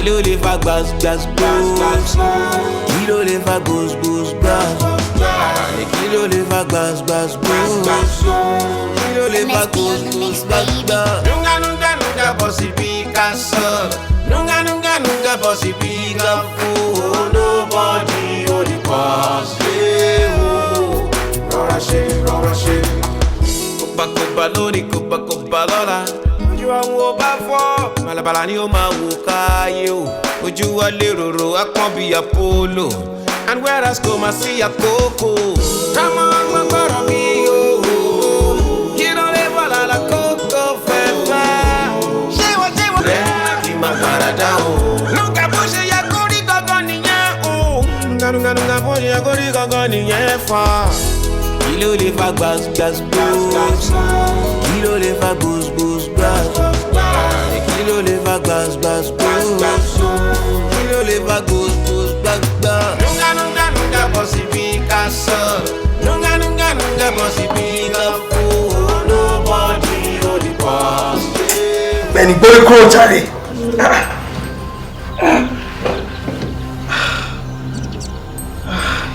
Kí ló lè fa gbas gbas gbos? Kí ló lè fa gbos gbos gbas? Kí ló lè fa gbas gbas gbos? Kí ló lè fa gbos gbos gbas gbas? Nunga nunga nunga bọ́sì bí ká sọ̀rọ̀. Nunga nunga nunga bọ́sì bí ká fún. Nobody ò ní pass. Rọra ṣe, rọra ṣe. Kóbákóbá lónìí, kóbákóbá lọ́la. Ojú àwọn ọba fọ́. Màlàbàlà ni ó máa wò káyé o. Ojú wa lè rorò, apọ́n bí Apollo. And whereas kò máa sí àkókò. Kámọ́ gbọ́gbọ́rọ̀ mi o. Kí ló lè wà lára kókó fẹ́fẹ́? Ṣé wọ́n rẹ̀ kí máa padà o? Nùkà bó ṣe yẹ kó rí gangan nìyẹn o. Nùkà bó ṣe yẹ kó rí gangan nìyẹn fà. Kí ló lè fa gbas gbas gbos? Kí ló lè fa gbos gbos gbas? Kí ló lè fa gbas gbas gbos? Kí ló lè fa gbos gbos gbas gbas? Nunga nunga nunga bọ̀ sí bí ká sọ̀rọ̀. Nunga nunga nunga bọ̀ sí bí ká fún. Nobody ò ní pass. Bẹ́ẹ̀ni, gbórí kúrò jáde.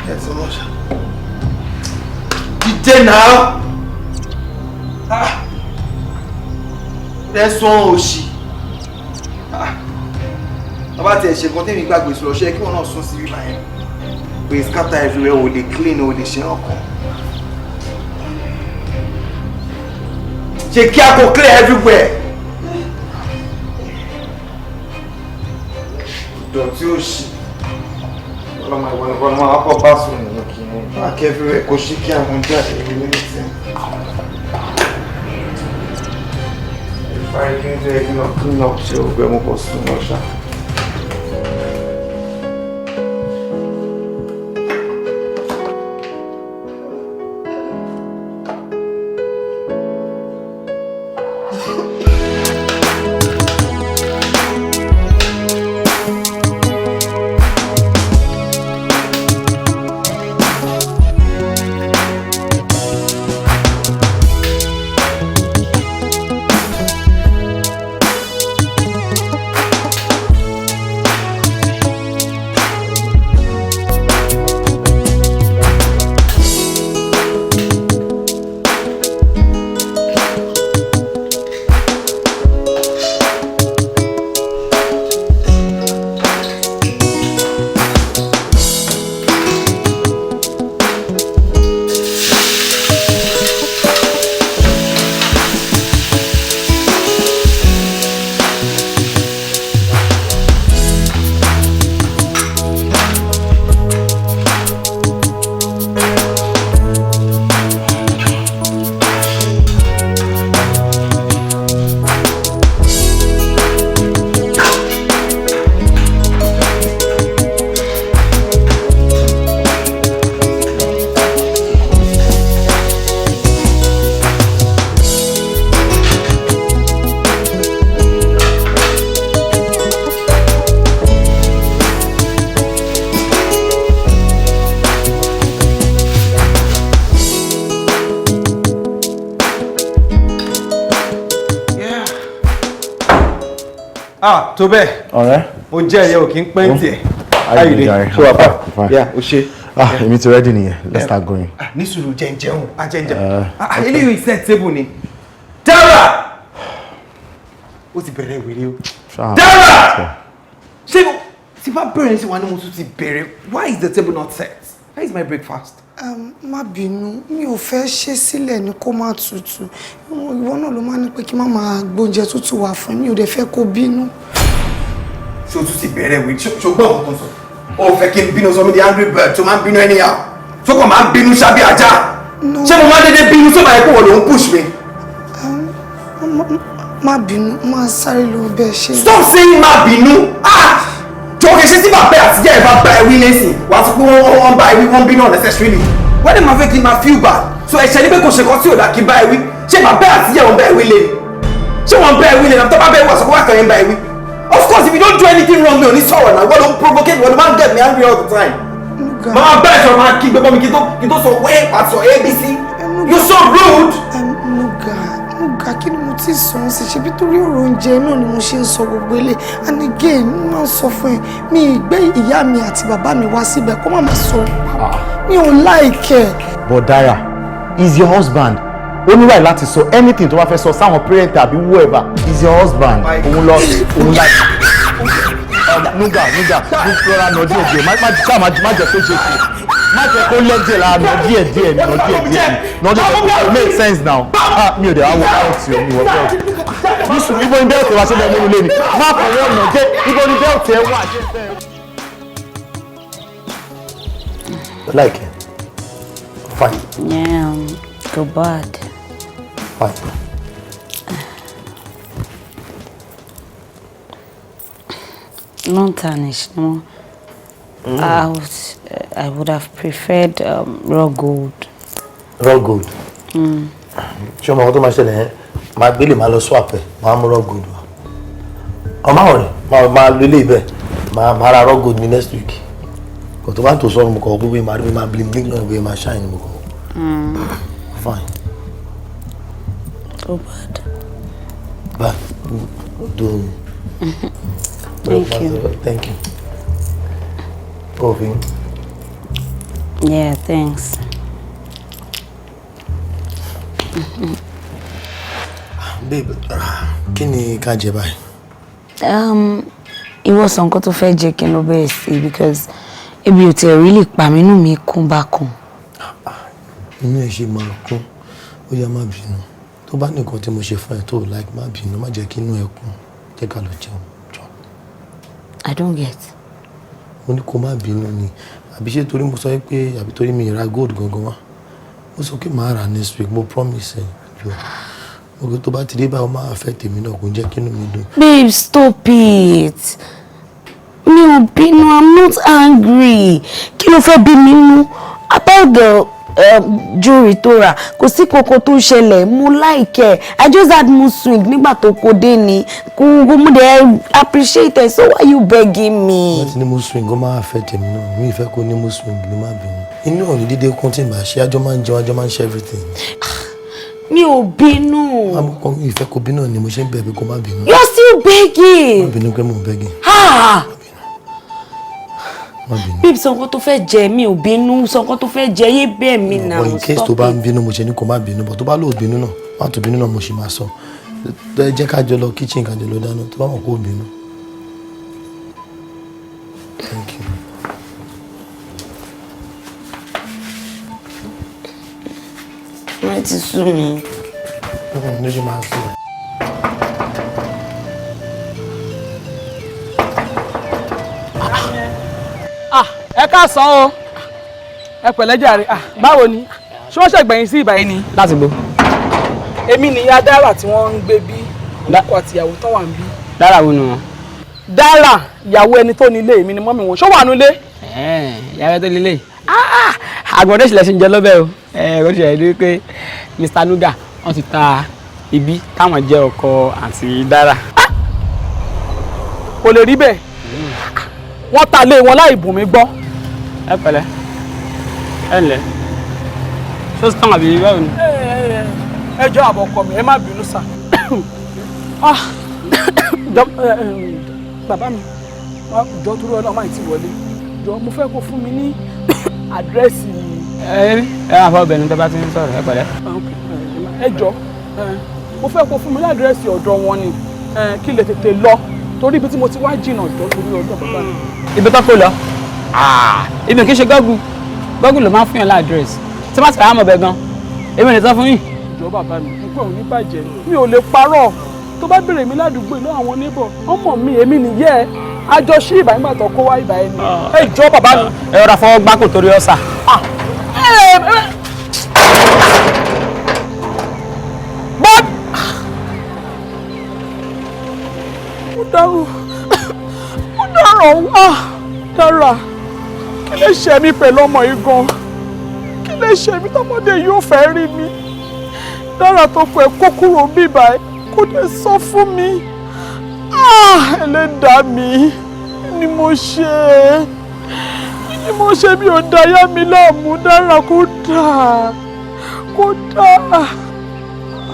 Ẹ ti mọ̀ ṣá. Dìde náà. Tẹ̀sán òṣì. Bàbá tiẹ̀ ṣe nǹkan tẹ́mi gbàgbé sọ̀rọ̀, ṣe kí wọ́n náà sún sí bíbá yẹn. Pé scatter everywhere, ò lè clean, ò lè ṣe ọkàn. Ṣe kí a kò clear everywhere. Ìdọ̀tí òṣì. Ọlọ́mọ ìwọ nìkan ni wọ́n á kọ́ bá sùn nìyẹn kì í. Pack everywhere, kò ṣe kí àwọn jáde ní mílíọ̀tì. Ìparí kí n tó yẹ kí n lọ clean up, ṣe ògbẹ́ mo kò sùn lọ ṣá. Ah, tó bẹ́ẹ̀. Ọ̀rẹ́. Mo jẹ́ ẹ̀yẹ ò kí ń pẹ́ tiẹ̀. Ayé mi jàre. Ṣé wàá pa? Fine. Yeah, o ṣe. Ah, èmi ti ready nìyẹn. Let's start going. Ah, ní sùúrù, jẹ́ ń jẹun, ah, jẹ́ ń jẹun. Ah, eléyìí set table ni. Dara! Ó ti bẹ̀rẹ̀ wèrè o. Ṣáà. Dara! Ṣé mo ti bá bẹ̀rẹ̀ sí wa ni mo tún ti bẹ̀rẹ̀? Why is the table not set? Where is my breakfast? Má bínú, mi ò fẹ́ ṣe sílẹ̀ ní kó má tutù. Ìwọ náà ló máa ní pé kí má máa gbóúnjẹ tútù wá fún mi, ò dẹ̀ fẹ́ kó bínú. Ṣé o tún ti bẹ̀rẹ̀ wèrè? Ṣé o gbọ́ nǹkan tó ń sọ? O fẹ́ kí n bínú, sọ mi di angry bird tó máa ń bínú anyhow. Tó kàn máa ń bínú ṣábí ajá. No. Ṣé mo máa ń dédé bínú sọ́mà ẹ̀ kó wọ́n ló ń push mi? Má bínú, má sáré lọ bẹ́ẹ̀ ṣe. Stop saying má bínú. Ah! Jọ kì í ṣe tí bàbá àti ìyá ẹ̀ bá bá ẹ wí lẹ́sìn, wàá sọ pé wọ́n bá ẹ wí, wọ́n bínú unnecessarily. Wọ́n dẹ̀ máa fẹ́ kí n máa feel bad. So ẹ̀ṣẹ̀ ni pé kò ṣe kan tí ò dá kí n bá ẹ wí. Ṣé bàbá àti ìyá wọn bá ẹ wí lé ni? Ṣé wọ́n bá ẹ wí lé ni? Tó bá bá ẹ wí, wàá sọ pé wàá kàn yín bá ẹ wí. Of course, if you don't do anything wrong, mi ò ní sọ̀rọ̀ náà. Wọ́n ló ń provocate, wọ́n ló máa ń get me angry all the time. Nuga. Màá bá ẹ sọ̀rọ̀, máa kí gbẹ́gbọ́n mi kí n tó sọ wé pàṣọ ABC. You're so rude. Nuga, Nuga, kí ni mo ti sọ ọ́n sí? Ṣebí torí ọ̀rọ̀ oúnjẹ náà ni mo ṣe ń sọ gbogbo ilé. And again, mo máa ń sọ fún ẹ, mi ì gbé ìyá mi àti bàbá mi wá síbẹ̀ kó má máa sọ. Mi ò like ẹ̀. But Dara, he's your husband. Ó ní right láti sọ anything tó bá fẹ́ sọ sáwọn parent àbí whoever. He's your husband. Òun lọ òun láì. Nuga, Nuga, rọra nà díẹ̀ díẹ̀, má má ṣáà má má jẹ́ kó ṣe ṣe. Má jẹ́ kó lẹ́jẹ̀ lára, nà díẹ̀ díẹ̀, nà díẹ̀ díẹ̀. Nà díẹ̀ díẹ̀, make sense now. Ah, mi ò dẹ̀ wá wọ belt o, mi wọ belt. Nísù, ibo ni belt wá ṣe bẹ́ẹ̀ nínú ilé ni? Má fọwọ́ nà jẹ́, ibo ni belt ẹ wà ṣe bẹ́ẹ̀. Like it. Fine. Yeah, go bad. Fine. Non tarnish, no. I would have preferred raw gold. Raw gold. Ṣé ọmọ ọkọ tó máa ṣẹlẹ̀ yẹn? Máa gbélé, máa lọ swap ẹ̀, máa mú raw gold wá. Ọmọ àwọn rẹ̀ máa máa lo ilé ibẹ̀, máa ra raw gold ní next week. Kò tó bá ń tò sọ́run, mo kọ̀ gbogbo ìmọ̀ àdúgbò máa bling bling náà, gbogbo máa shine, mo kọ̀. Fine. Go bad. Bye. Do. Thank you. Thank you. Coffee. Yeah, thanks. Babe, kí ni ká jẹ báyìí? Ìwọ sọ nǹkan tó fẹ́ jẹ kí n lọ bẹ̀rẹ̀ sí, because ebi ò tiẹ̀ really pa mí, inú mi kún bákan. Inú ẹ ṣe máa kún? Ó yá, má bínú. Tó bá nìkan tí mo ṣe fún ẹ tó like, má bínú, má jẹ́ kí inú ẹ kún. Jẹ́ ká lọ jẹun. Jọ. I don't get. Mo ní kó má bínú ni. Àbí ṣé torí mo sọ pé, àbí torí mi ra gold gangan wá? Mo sọ pé màá rà next week, mo promise ẹ. Jọ. Mo kí tó bá ti dé báyìí, ó máa fẹ́ tèmi náà, kò ń jẹ́ kí inú mi dùn. Babe, stop it. Mi ò bínú, I'm not angry. Kí ló fẹ́ bí mi nú? About the jewelry tó rà, kò sí koko tó ṣẹlẹ̀, mo like ẹ̀. I just had mood swing nígbà tó kó dé ni. Kò mo dẹ̀ appreciate it, so why you begging me? Wọ́n ti ní mood swing, ó máa fẹ́ tèmi náà. Mi ì fẹ́ kó ní mood swing ni, má bínú. Inú ò ní dídé kún tí n bá ṣe, àjọ máa ń jẹun, àjọ máa ń ṣe everything. Mi ò bínú. Àmọ́ mi ì fẹ́ kó bínú ni mo ṣe ń bẹ̀ pé kó má bínú. You're still begging. Má bínú pé mò ń begging. Ah! Má bínú. Babe, sọ nǹkan tó fẹ́ jẹ, mi ò bínú, sọ nǹkan tó fẹ́ jẹ, yé bẹ́ẹ̀ mi náà. But in case tó bá ń bínú, mo ṣe ní kó má bínú, but tó bá lóò bínú náà, má tó bínú náà, mo ṣe máa sọ. Ẹ jẹ́ ká jọ lọ kitchen, ká jọ lọ dáná, tó bá mọ̀ kó bínú. Thank you. Wọ́n ti sú mi. Ló ṣe máa sọ. Ah, ẹ káàsán o, ẹ pẹ̀lẹ́ jàre. Ah, báwo ni? Ṣé wọ́n ṣẹ̀gbẹ̀yìn sí ìbàyẹn ni? Láti gbó. Èmi nìyá Dára tí wọ́n ń gbé bí, ọkọ àtìyàwó tán wà ń bí. Dára wo nu wọn? Dára, ìyàwó ẹni tó nílé mi ni, mummy wọn. Ṣó wà nílé? Ìyàwó tó nílé. Àgbọ̀dé ìṣẹ̀lẹ̀ ṣe ń jẹ lọ́bẹ̀ o. Ó ṣẹlẹ̀ ní pé Mr. Nuga wọ́n ti ta ibi táwọn jẹ́ ọkọ àǹtí Dára. Kò lè rí bẹ́ẹ̀, wọ́n ta lé wọn láì bùn mí gbọ́. Ẹ pẹ̀lẹ́, ẹ ǹlẹ́, ṣó tán àbí báwo ni? Ẹ jọ̀ọ́, àbọ̀ ọkọ mi, ẹ má bínú sà. Ah, bàbá mi, jọ, torí Ọlọ́run, máa ti wọlé. Jọ, mo fẹ́ kó fún mi ní àdírẹ́sì. Ẹ ẹ máa fọ ọbẹ̀ ní tó bá ti ń sọ̀rọ̀, ẹ pẹ̀lẹ́. Ẹ jọ, mo fẹ́ kó fún mi ní àdírẹ́sì ọ̀dọ̀ wọn ni, kí lè tètè lọ, torí ibi tí mo ti wá jìnnà. Jọ, torí Ọlọ́run, bàbá mi. Ibi tó kó lọ, ibi kì í ṣe Google. Google ló máa ń fún yàn ládírẹ́sì tí wọ́n ti fà á mọ̀ bẹ́ẹ̀ gan, èmi ò lè sọ fún yín. Jọ, bàbá mi, nǹkan ò ní bàjẹ́, mi ò lè parọ́. Tó bá béèrè mi ládùúgbò ìlú, àwọn oníbọ̀ ọmọ mi, èmi nìyẹ́ àjọṣe ìbà nígbà tó kó wá ìbà ẹni. Ẹ jọ, bàbá mi. Ẹ rọra fọwọ́ gbáko torí ọ̀sà. Bọ́d. Mo dárò, mo dárò wá. Dára, kí lè ṣe mí pẹ̀lú ọmọ yìí gan? Kí lè ṣe mí tọmọdé yóò fẹ́ rí mi? Dára tó fẹ́ kó kúrò bíbá ẹ, kó dé sọ fún mi. Ẹlẹ́dàá mi, ni mo ṣe, ni mo ṣe? Mi ò dáyà mi láàmú. Dára, kó dáa, kó dáa.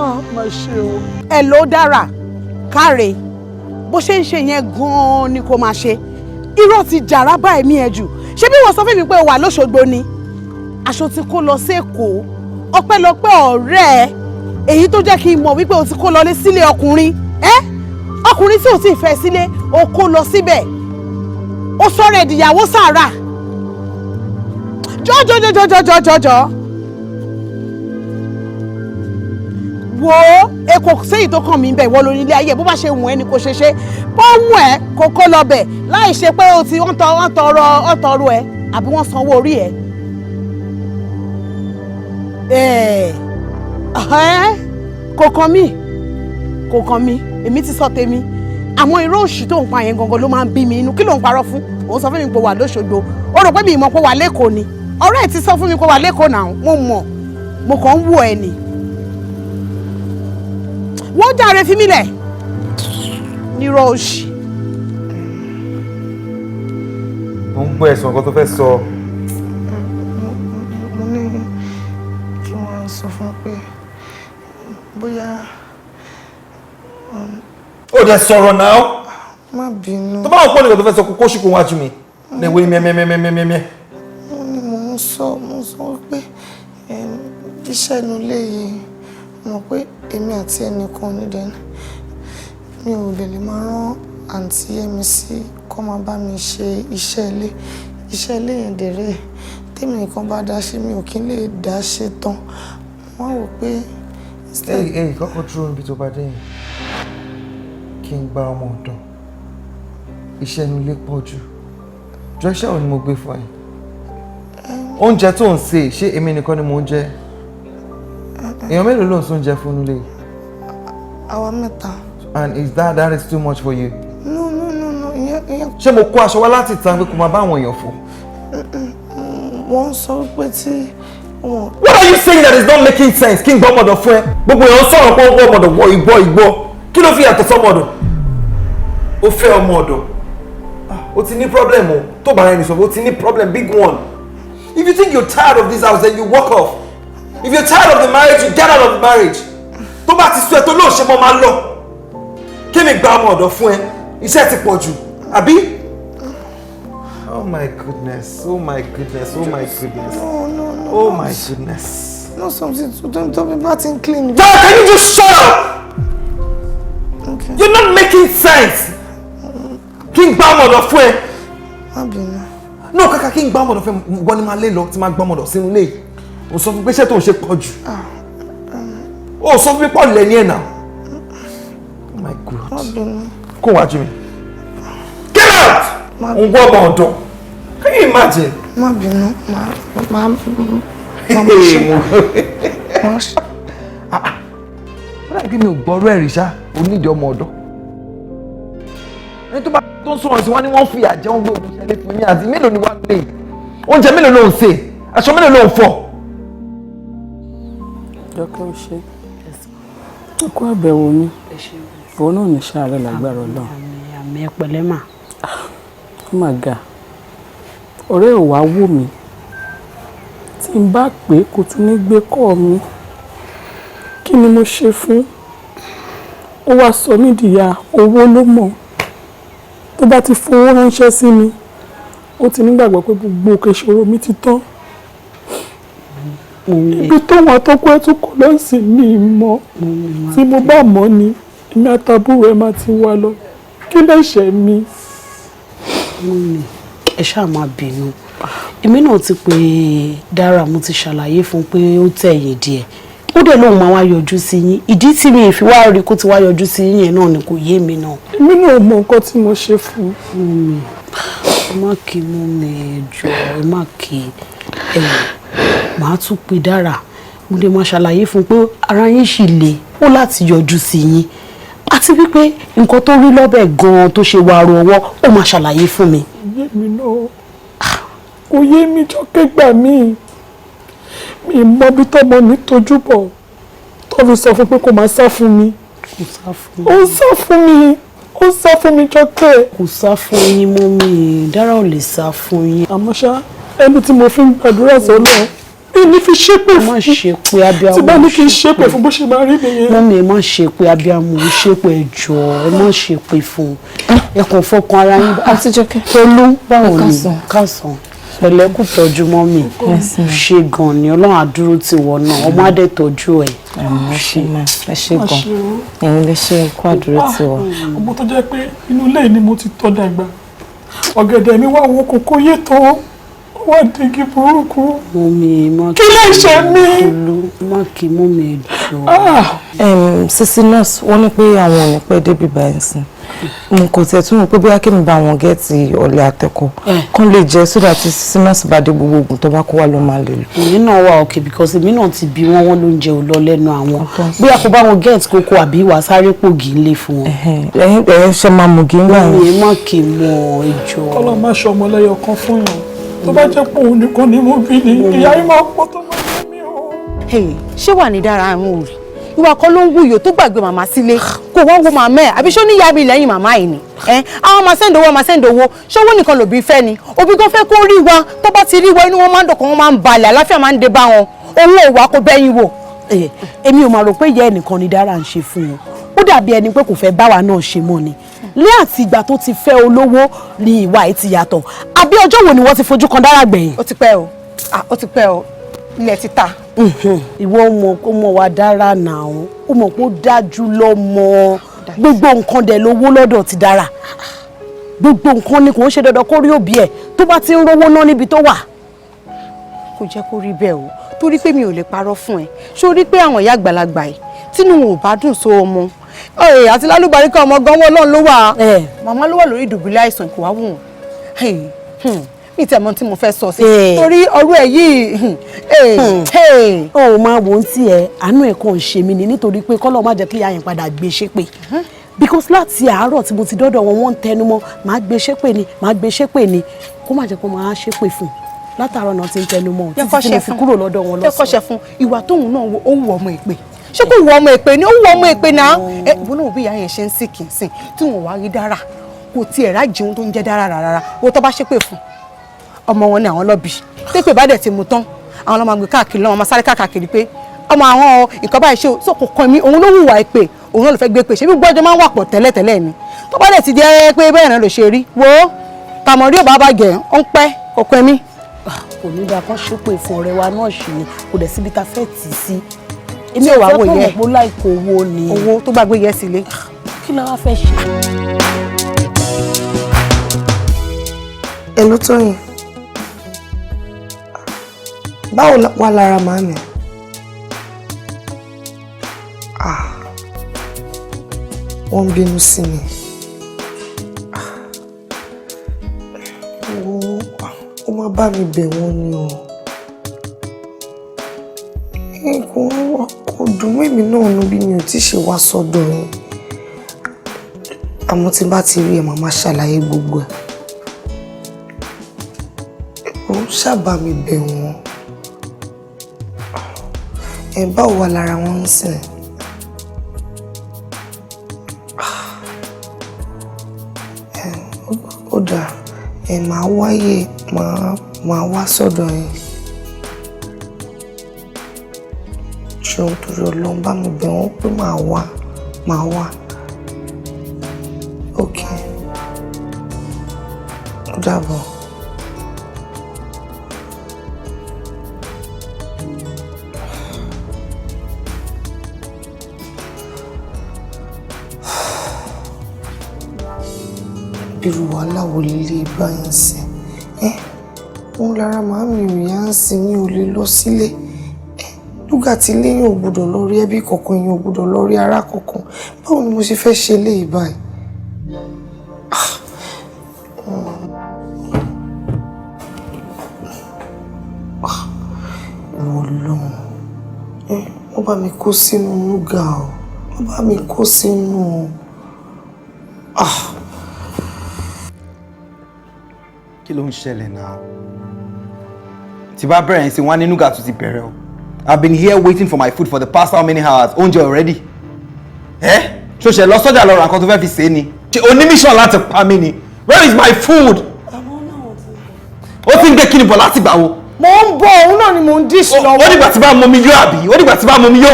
Ah, má ṣe o. Ẹ ló dára káre, bó ṣe ń ṣe yẹn gan-an ni kò máa ṣe. Irọ́ ti jàrá bá ẹ̀mí ẹ jù. Ṣé bí wọ́n sọ fún mi pé o wà lóṣogbo ni, aṣọ ti kó lọ sékòó? Ọpẹ́lọpẹ́ ọ̀rẹ́ ẹ, èyí tó jẹ́ kí n mọ̀ wípé o ti kó lọlé sílé ọkùnrin ẹ, ọkùnrin tí ò tí ì fẹ́ sílé, o kó lọ síbẹ̀, o sọ̀rọ̀ ẹ̀dìyàwó sàrà jọjọjọjọjọjọjọ. Wo, èkó séyìí tó kàn mí bẹ̀, ìwọ lórí ilé ayé, bó bá ṣe wù ẹ́ ni kò ṣe ṣe. Bó wù ẹ́ kó kó lọ bẹ̀ láì ṣe pé o ti wọ́n tọrọ wọ́n tọrọ ẹ àbí wọ́n sanwó orí ẹ. Ẹ ẹ, kò kàn mí, kò kàn mí, èmi ti sọ tèmi. Àmọ́ irọ́ òṣì tó ń pa yẹn gangan ló máa ń bí mi inú. Kí ló ń parọ́ fún? Òun sọ fún mi pé wà lóṣogbo, ó rò pé mi ìmọ̀ pé wà lẹ́kọ̀ọ́ ni. Ọ̀rẹ́ ẹ̀ ti sọ fún mi pé wà lẹ́kọ̀ọ́ náà, mo mọ̀, mo kàn ń wò ẹ́ ni. Wọ́n jàre, fi mí lẹ̀ nírọ̀ òṣì. Mo ń gbọ́ ẹ̀sùn nǹkan tó fẹ́ sọ. Mo ní kí wọ́n sọ fún un pé bóyá. Ó dẹ̀ sọ̀rọ̀ náà. Má bínú. Tó bá wọn pọ̀ nìkan tó fẹ́ sọ, kókó ṣùkú wájú mi ní ìwé mẹ́mẹ́mẹ́mẹ́mẹ́. Mo ní mo ń sọ, mo sọ pé iṣẹ́ inú ilé yìí, mo mọ̀ pé èmi àti ẹnìkan ní dẹ́nu, mi ò dẹ̀ lè máa rán àǹtí Yẹ́misí kó máa bá mi ṣe iṣẹ́ ilé. Iṣẹ́ ilé yẹn dẹ̀rẹ̀, tèmi nìkan bá dá ṣe, mi ò kí ń lè dá ṣe tán. Wọ́n wò pé. Ẹ ẹ, kọ́kọ́ dúró níbi tó bá dé yẹn. Kí n gba ọmọ ọ̀dọ̀, iṣẹ́ inú ilé pọ̀ jù. Jọ, iṣẹ́ wo ni mo gbé fún ẹ? Oúnjẹ tó ń sè, ṣé èmi nìkan ni mò ń jẹ? Èèyàn mélòó ló ń sún oúnjẹ fún nílé? Àwa mẹ́ta. And is that that is too much for you? No, no, no, no, ìyẹn. Ṣé mo kó aṣọ wá láti ìta pé kó máa bá àwọn èèyàn fọ̀? Wọ́n sọ pé tí wọ́n. What are you saying that is not making sense? Kí n gbọ́ ọmọdọ̀ fún ẹ? Gbogbo èèyàn sọ̀rọ̀ pé ó gbọ́ ọmọdọ̀ wọ ìgbọ́ ìgbọ́. Kí ló fi yàtọ̀ sọ́mọdọ̀? Ó fẹ́ ọmọ ọ̀dọ̀. Ó ti ní problem o. Tó bá ẹni sọ̀rọ̀, ó ti ní problem, big one. If you think you're tired of this house, then you walk off. If you're tired of the marriage, you get out of the marriage. Tó bá ti sú ẹ tó lóò ṣe mọ́, máa lọ. Kí mi gba ọmọ ọ̀dọ̀ fún ẹ? Iṣẹ́ ti pọ̀ jù, àbí? Oh my goodness, oh my goodness, oh my goodness. No, no, no. Oh my goodness. No, something to don't tell me about in clean. Dad, can you just shut up? Okay. You're not making sense. Kí n gba ọmọ ọ̀dọ̀ fún ẹ? Má bínú. No, kàkà kí n gba ọmọ ọ̀dọ̀ fún ẹ, wọ́n ní máa lé lọ tí máa gbọ́ ọmọ ọ̀dọ̀ sínú ilé yìí. O sọ fún pé iṣẹ́ tó ń ṣe pọ̀ jù. O sọ fún mi pọ̀ lẹ́ni ẹ̀ náà. Oh my God. Má bínú. Kó wájú mi. Get out! Ń gbọ́ ọmọ ọ̀dọ̀. Can you imagine? Má bínú, má má má má ṣe. Má ṣe. Ó dàbí mi ò gbọ́rọ̀ ẹ̀rí ṣá, onídìí ọmọ ọ̀dọ̀. Ẹni tó bá tó ń sọ̀rọ̀ sí wọn ni wọ́n fìyà jẹ wọ́n, gbé ògùn ṣẹlẹ̀ fún mi àti mélòó ni wàá lè? Oúnjẹ mélòó ló ń sè? Aṣọ mélòó ló ń fọ̀? Jọkẹ́, ó ṣe ó kó àbẹ̀wò mi, òun náà ní sàárẹ̀ lágbára Ọlọ́run. Àmì, ẹ pẹ̀lẹ́ mà. Ó mà ga, ọ̀rẹ́ ò wá wò mí, tí n bá pè é kò tún ní gbé kọ́ mi. Kí ni mo ṣe fún ó? Wá sọ mí dìyà owó ló mọ̀. Tó bá ti fowó ránṣẹ́ sí mi, ó ti nígbàgbọ́ pé gbogbo òkè ìṣòro mi ti tán. Ibi tóun àtọkọ ẹ tún kọ lọ́sìn mi mọ́. Tí mo bá mọ̀ ni, èmi àtàbúrò ẹ máa ti wá lọ. Kí lẹ̀ṣẹ̀ mi? Mummy, ẹ ṣáà má bínú. Èmi náà ti pè Dára, mo ti ṣàlàyé fún un pé ó tẹ̀yìn díẹ̀, ó dẹ̀ lóun máa wá yọjú sí yín. Ìdí tí mi ì fi wá rí kó ti wá yọjú sí yín yẹn náà ni kò yé mi náà. Èmi náà mọ nǹkan tí mo ṣe fún un. Mummy, ẹ má kí. Mummy, ẹ jọ̀ọ́, ẹ má kí ẹ. Wò, màá tún pè Dára, mo lè máa ṣàlàyé fún un pé ara yín sì le ó láti yọjú sí yín, àti wípé nǹkan tó rí lọ́bẹ̀ gan-an tó ṣe wàrò ọwọ́, ó máa ṣàlàyé fún mi. Kò yé mi náà, kò yé mi. Jọkẹ́, gbà mí. Mi mọ bí tọmọ mi tójú bọ̀ tó fi sọ fún pé kó máa sá fún mi. Kò sá fún. Ó ń sá fún mi, ó ń sá fún mi, Jọkẹ́. Kò sá fún yín, mummy. Dára ò lè sá fún yín. Àmọ́ ṣá, ẹni tí mo fi ń gbàdúrà sọ́nà Mi ní fi ṣépè Má fún. ṣépè, abiyamọ. Tí bá ní kí n ṣépè fún, bó ṣe máa rí nìyẹn. Mummy, ẹ má ṣépè, abiyamọ ò ṣépè, ẹ jọ̀ọ́, ẹ má ṣépè fún un. Ẹ kàn fọkàn ara yín. Àǹtí Jọkẹ́. Tolú, báwo ni? Káàsán. Káàsán. Pẹ̀lẹ́, kù tọ́jú mummy. Ṣe gan ni, Ọlọ́run á dúró tì wọ́n náà, ọmọ á dẹ̀ tọ́jú ẹ̀. Ṣe máa ẹ ṣe gan, ẹ̀yin lè ṣe kó àdúró tì wá. Ọmọ tó jẹ́ pé inú ilé ni mo ti tọ́ dàgbà, ọ̀gẹ̀dẹ̀ mi wá wo kókó yé tó, ó wá digi burúkú. Mummy, má Kí lè ṣe mí? Tolú, má kí mummy, ẹ jọ̀ọ́. Sisi nurse, wọ́n ní pé àwọn ò ní pẹ́ débi báyìí sìn. Mo kò tiẹ̀ tún mọ̀ pé bóyá kí mi bá wọn get ọ̀lẹ̀ àtẹ̀kọ́ kán lè jẹ́, so that sisi nurse bá dé, gbogbo oògùn tó bá kó wá ló máa lè lò. Ìyẹn náà wà okay, because èmi náà ti bí wọn, wọn ló ń jẹ ò lọ lẹ́nu àwọn. Bóyá kó bá wọn get kókó àbí wàá sáré pògì ńlẹ̀ fún wọn. Ẹ̀yin ẹ̀yin ṣe máa mú gíńgbà yẹn. Mummy, ẹ má kí mọ, ẹ jọ̀ọ́. Kọ́lọ́ má ṣe ọmọ lẹ́yọ kan fún yàn. Tó bá jẹ́ pé òun nìkan ni mo bí ni, ìyá yìí máa pọ̀ tó máa jẹ́ mi o. Ṣé wà ní dára àrùn òrì ìwà kan ló ń wuyò tó gbàgbé màmá sílé, kò wọ́n wo màmá ẹ̀, àbí ṣó níyà mi lẹ́yìn màmá yìí ni? Ẹ àwọn máa send owó, máa send owó, ṣówó nìkan lòbí fẹ́ ni? Òbí gan fẹ́ kó rí wa. Tó bá ti rí wa, inú wọn máa ń dọ̀kan, wọn máa ń balẹ̀, àláfíà máa ń dé bá wọn. Owó ò wá, kó bẹ́yìn wò. Èmi ò máa rò pé ìyá ẹnìkan ni dára ń ṣe fún wọn. Ó dàbí ẹni pé kò fẹ́ báwa náà ṣe mọ́ ni. Ní àti ìgbà tó ti fẹ́ olówó ni ìwà ẹ̀ ti yàtọ̀. Àbí ọjọ́ wo ni wọ́n ti fojú kan dára gbẹ̀yìn? Ó ti pẹ́ o. Ah, ó ti pẹ́ o, ilẹ̀ ti ta. Ìwọ mọ̀, ó mọ̀ wá dára náà, ó mọ̀ pé ó dájú lọ́mọ. Gbogbo nǹkan dẹ̀ lówó lọ́dọ̀ ti dára, gbogbo nǹkan ni. Kò ń ṣe dandan kó rí òbí ẹ̀ tó bá ti ń rówó ná níbi tó wà. Kò jẹ́ kó rí bẹ́ẹ̀ o, torí pé mi ò lè parọ́ fún ẹ. Ṣó rí pé àwọn ìyá àgbàlagbà yìí, tínú wọn ò bá dùn so ọmọ àti lálùbáríkà ọmọ gan, wọn náà ló wà. Màmá ló wà lórí ìdùbúlẹ̀ àìsàn, kò wá wù wọ́n. Mi tẹ̀ mọ́ tí mo fẹ́ sọ sí, torí ọ̀rọ̀ ẹ̀ yìí. Ó máa wò ó tí ẹ àánú ẹ̀ kàn ń ṣe mí ni, nítorí pé kọ́lọ́ má jẹ́ kí ìyá yẹn padà gbé ṣépè, because láti àárọ̀ tí mo ti dọ́dọ̀ wọn, wọ́n ń tẹnu mọ́, máa gbé ṣépè ni, máa gbé ṣépè ni, kó má jẹ́ kó máa ṣépè fún un. Látàárọ̀ náà ti ń tẹnu mọ́ títí tí mo fi kúrò lọ́dọ̀ wọn. Jẹ́ kó ṣe fún ìwà tóun náà, ó wù ọmọ ìpè. Ṣé kò wù ọmọ ìpè ni? Ó wù ọmọ ìpè náà. Ẹ ìwọ náà, bí ìyá yẹn ṣe ń sìn kì í sìn tí wọn wá rí dára, kò tiẹ̀ rá jẹun tó ń jẹ́ dára rárá. Wo tó bá ṣépè fún ọmọ wọn ni àwọn lọ́bì tépè bá dẹ̀ ti mú tán, àwọn ọlọ́mọ àgbẹ̀ káàkiri lọ́wọ́ máa sáré káàkiri pé ọmọ àwọn nǹkan báyìí ṣe o. So kò kàn mí, òun ló hùwà ìpè, òun náà ló fẹ́ gbé pè. Ṣé bí gbọ́dọ̀ máa ń wà pọ̀ tẹ́lẹ̀tẹ́lẹ̀ ni? Tó bá dẹ̀ ti jẹ́ pé bẹ́ẹ̀ náà ló ṣe rí, wo tàmọ̀rí ò bá bàjẹ́, ó ń pẹ́, kò kàn mí. Kò ní dáa kán ṣépè fún ọ̀rẹ́ wa náà ṣì ni, kò dẹ̀ síbi tá a fẹ́ tì í sí. Èmi ò wá wò yẹ. Èmi ò fẹ́ kó mọ̀ pé láìkó owó ni. Owó tó gbàgbé yẹ sílé. Kí la wá fẹ́ ṣe? Hello Tóyìn, báwo wà lára màmí? Ah, wọ́n ń bínú sí mi. Ah, wo, ó má bá mi bẹ̀ wọ́n ni o. Kò dùn mọ́ èmi náà nú bí mi ò tí ṣe wá sọ́dọ̀ yín, àmọ́ tí bá ti rí ẹ, màá máa ṣàlàyé gbogbo ẹ̀. Ó ṣàbà mi bẹ̀ wọ́n. Ẹ báwo wà lára wọn ń sìn? Ó dáa, ẹ máa wáyé, máa wá sọ́dọ̀ yín. Ṣeun, torí Ọlọ́run, bá mi bẹ̀ wọ́n pé màá wá, màá wá. Ok, ó dàbọ̀. Irú wàhálà wo lélẹ̀ báyìí ń sìn? Ẹ́ òun lára màámi ò yá ń sìn, mi ò lè lọ sílé. Lúgà tí léyìn ò gbọ́dọ̀ lọ rí ẹbí kankan, èèyàn ò gbọ́dọ̀ lọ rí ará kankan. Báwo ni mo ṣe fẹ́ ṣe léyìí báyìí? Ah. Ah. Ìwọ Ọlọ́run, wọ́n bá mi kó sínú núgà o, wọ́n bá mi kó sínú. Ah. Kí ló ń ṣẹlẹ̀ náà? Tí bá bẹ̀rẹ̀ sí wọn ní núgà tó ti bẹ̀rẹ̀ o. I've been here waiting for my food for the past how many hours? Oúnjẹ already. Ẹ ṣó ṣe lọ sọ́jà lọ ra nǹkan tó fẹ́ fi ṣe é ni? Ṣé o ní mission láti pa mí ni? Where is my food? Ó ti ń gbé kíni bọ̀ láti gbà wo? Mo ń bọ̀, òun náà ni mò ń dish lọ́wọ́. Ó dìgbà tí bá mọ mi yó àbí? Ó dìgbà tí bá mọ mi yó.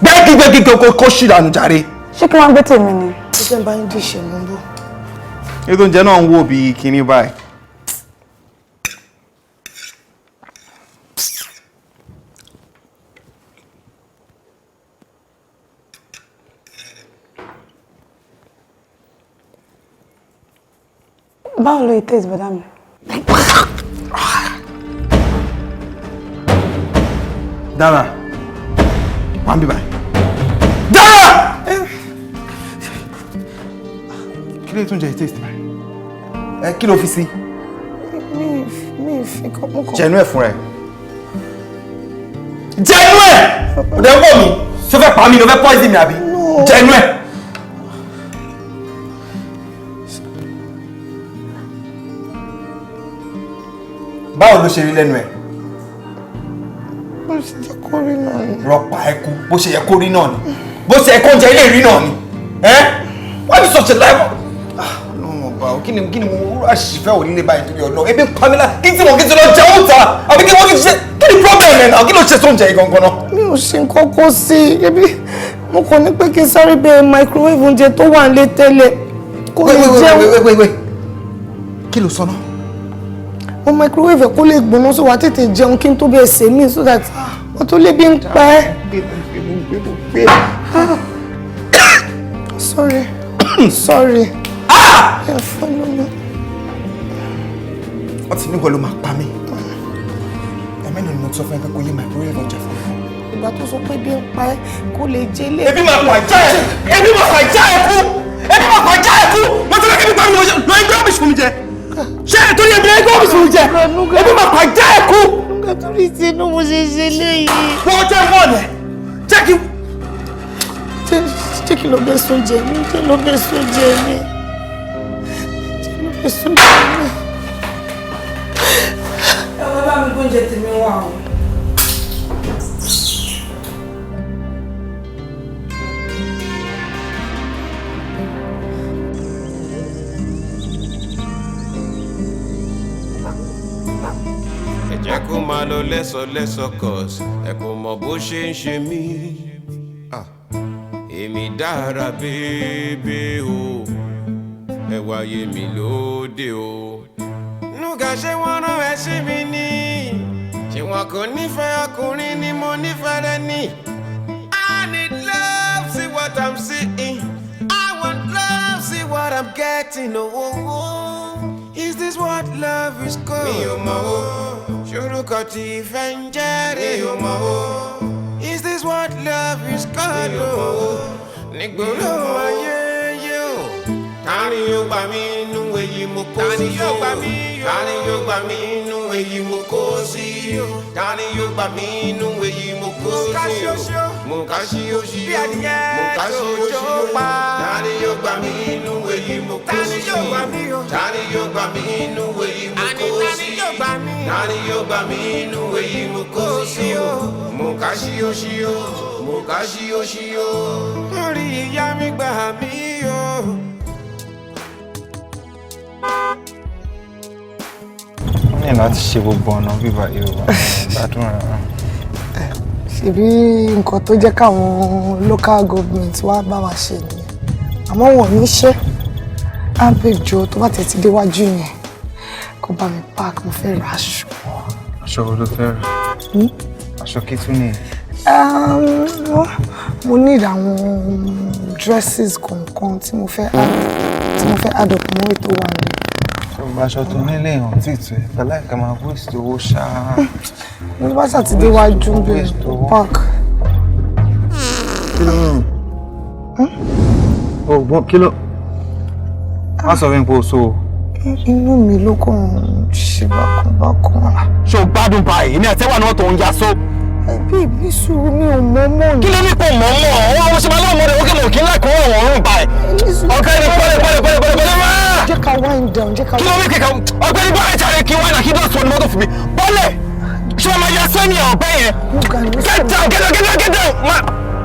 Gbẹ́gígbẹ́gí kò ṣì dànù jàre. Ṣé kí wọ́n gbé tèmi ni? Ẹ jẹ́ n bá yín dish ẹ̀, mo ń bọ̀. Ètò oúnjẹ náà ń wò bí kinní báyìí. Báwo ló taste bọ̀dá mi? Dára, wà ń bí báyìí. Dára! Kí ló tún jẹ taste báyìí? Ẹ kí ló fi sí? Mi fi kọ́ mú kọ́. Jẹnu ẹ̀ fúnra ẹ̀. Jẹnu ẹ̀! Ọ̀dẹ̀ ń wọ̀ mí. Ṣé o fẹ́ pa mí ni o fẹ́ poison mi àbí? Jẹnu ẹ̀! Báwo ló ṣe rí lẹ́nu ẹ̀? Bó ṣe jẹ́ kó rí náà ni. Rọpa ẹkú, bó ṣe yẹ kó rí náà ni. Bó ṣe yẹ kó jẹ ilé rí náà ni. Ẹ́ why you such a liar? Ọlọ́run ọba o, kí ni mo rú àṣìfẹ́ òní lè báyìí torí Ọlọ́run? Ebi ń pa mí lá, kí tí mo kí tí lọ jẹun ta? Àbí kí wọ́n kí ṣe kí ni problem ẹ̀ náà? Kí ló ṣe sóúnjẹ yìí gangan náà? Mi ò ṣe nǹkan kó sí i, ebi mo kàn ní pé kí n sáré bẹ microwave oúnjẹ tó wà nílé tẹ́lẹ̀ kó lè jẹun. Wait, wait, wait. Kí ló sọ náà? Mo microwave kó lè gbóná so wàá tètè jẹun kí n tó bẹ́ẹ̀ sè mí so that wọ́n tó lè bí ń pa ẹ́. Sorry, sorry. Ẹ fọ́ lómi. Wọ́n ti ní wọ́n ló máa pa mí. Ẹ̀mẹ́nu ni mo sọ fún ẹ pé kó yé microwave ọjà fún mi. Ìgbà tó sọ pé bí ń pa ẹ́ kó lè jẹ lé. Ebi máa pa ìjà ẹ̀! Ebi máa pa ìjà ẹ̀ kú! Ebi máa pa ìjà ẹ̀ kú! Mo ti fẹ́ kí mi pa mi lọ ẹgbẹ́ ọ́fíìsì fún mi jẹ. Ṣé torí ebi ẹgbẹ́ ọ́fíìsì fún mi jẹ? Ebi máa pa ìjà ẹ̀ kú! Nígbà tó rí tinú mo ṣe ṣe léyìí. Wọ́n jẹ́ wọ́n ẹ̀. Jẹ́ kí. Jẹ́ kí ló bẹ́ sóúnjẹ mi, jẹ́ ló bẹ́ sóúnjẹ mi. Jẹ́ ló bẹ́ sóúnjẹ mi. Ẹ wọ́n bá mi gbóúnjẹ tèmi wá o. Ẹ jẹ́ kó máa lọ lẹ́sọ̀lẹ́sọ̀ cause ẹ kò mọ̀ bó ṣe ń ṣe mí. Èmi dára bébé o, ẹ wáyé mi lóde o. Núgà ṣé wọ́n rán ẹ sí mi ni? Ṣé wọn kò nífẹ̀ẹ́ ọkùnrin ni mo nífẹ̀ẹ́ rẹ ni? I need love, see what I'm seeing. I want love, see what I'm getting. Oh, oh, oh. Is this what love is called? Mi ò mọ̀ o, ṣorúkọ tí ìfẹ́ ń jẹ́ rè. Mi ò mọ̀ o. Is this what love is called? Mi ò mọ̀ o. Nígboro ayé yé o. Ta ni yóò gbà mí nínú èyí mo kó sí o? Ta ni yóò gbà mí nínú èyí mo kó sí o? Ta ni yóò gbà mí nínú èyí mo kó sí o? Mo ká sí o sí o. Mo ká sí o sí o. Ta ni yóò gbà mí nínú èyí mo kó sí o? Ta ni yóò gbà mí nínú èyí mo kó sí o? Ta ni yóò gbà mí nínú èyí mo kó sí o? Mo ká sí o sí o. Mo ká sí o sí o. Lórí ìyá mi gbà mí o. Wọ́n ní láti ṣe gbogbo ọ̀nà bíbá Yorùbá gbádùn rárá. Ṣebí nǹkan tó jẹ́ káwọn local government wá bá wa ṣe nìyẹn, àmọ́ wọn ò ní ṣe ábẹ́jọ tó bá tẹ̀ ti déwájú yẹn kó bá mi park, mo fẹ́ ra aṣọ. Aṣọ wo ló fẹ́ rà? Aṣọ kí tún nìyẹn? Mo need àwọn dresses kọ̀ọ̀kan tí mo fẹ́ add up mọ́ ètò wa ni. Ṣùgbọ́n aṣọ tó nílé ìhàn tí ìtù ẹ̀ pẹ̀lú àìkà máa waste owó ṣáá. Mo ní bá ṣàtidé wájú bí park. Kí ló ń rùn? Ògbọ́n kí ló? Má sọ fún mi pé o so o. Inú mi ló kàn ń ṣe bákan bákan. Ṣé o gbádùn báyìí? Èmi àti ẹwà náà tó ń ya só. Ẹbí ìbí sùúrù mi ò mọ̀ mọ̀ ni. Kí ló ní kò mọ̀ mọ̀? Ọwọ́ ṣe máa lọ́mọ rẹ̀ ó kí mọ̀ kí n láìkó ọ̀rọ̀ ọ̀rùn báyìí. Ọ̀gbẹ́ni bọ́lẹ̀ bọ́lẹ̀ bọ́lẹ̀ bọ́lẹ̀ bọ́lẹ̀ máa. Jẹ́ ká wind down, jẹ́ ká. Kí ló ní kíkà? Ọ̀gbẹ́ni bọ́lẹ̀ jàre kí wáìnà kí dọ̀tí wọn ni mọ́tò fún mi. Bọ́lẹ̀! Ṣé wọ́n máa ya sẹ́ni ọ̀bẹ yẹn? Get down, get down, get down, get down!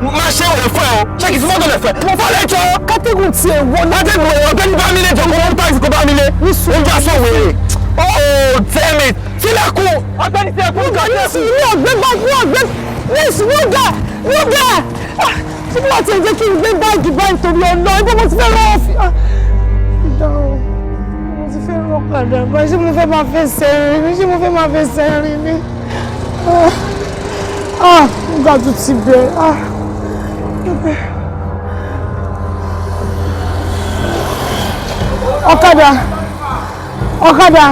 Máa ṣe òye fún ẹ o. Ṣé kìí fi mọ́tò lẹ̀ fẹ́? Mo fọ́ lẹ́jọ́. Kátẹ́gùn tiẹ̀ wọ ní. Kátẹ́gùn ẹ̀wọ̀n ọ̀gbẹ́ni bá mi lé jọ kó wọ́n táìsì kó bá mi lé. Ó já sọ wèrè. Oh damn it! Tilẹ̀kùn! Ọ̀gbẹ́ni tilẹ̀kùn Ní ní ọ̀gbẹ́ bá ní ọ̀gbẹ́ ní Nuga, Nuga! Ṣé bí wọ́n ti jẹ́ kí n gbé báàgì báyìí torí ọ̀nà ẹgbẹ́ mo ti fẹ́ rọ́ fi. Ìdáhùn, mo ti fẹ́ rọ́ padà báyìí, ṣé mo fẹ́ máa fẹ́ sẹ́rin ni? Ṣé mo fẹ́ máa fẹ́ sẹ́rin ni? Ah, Nuga tún ti bẹ̀rẹ̀. Ah, ọ̀kadà, ọ̀kadà.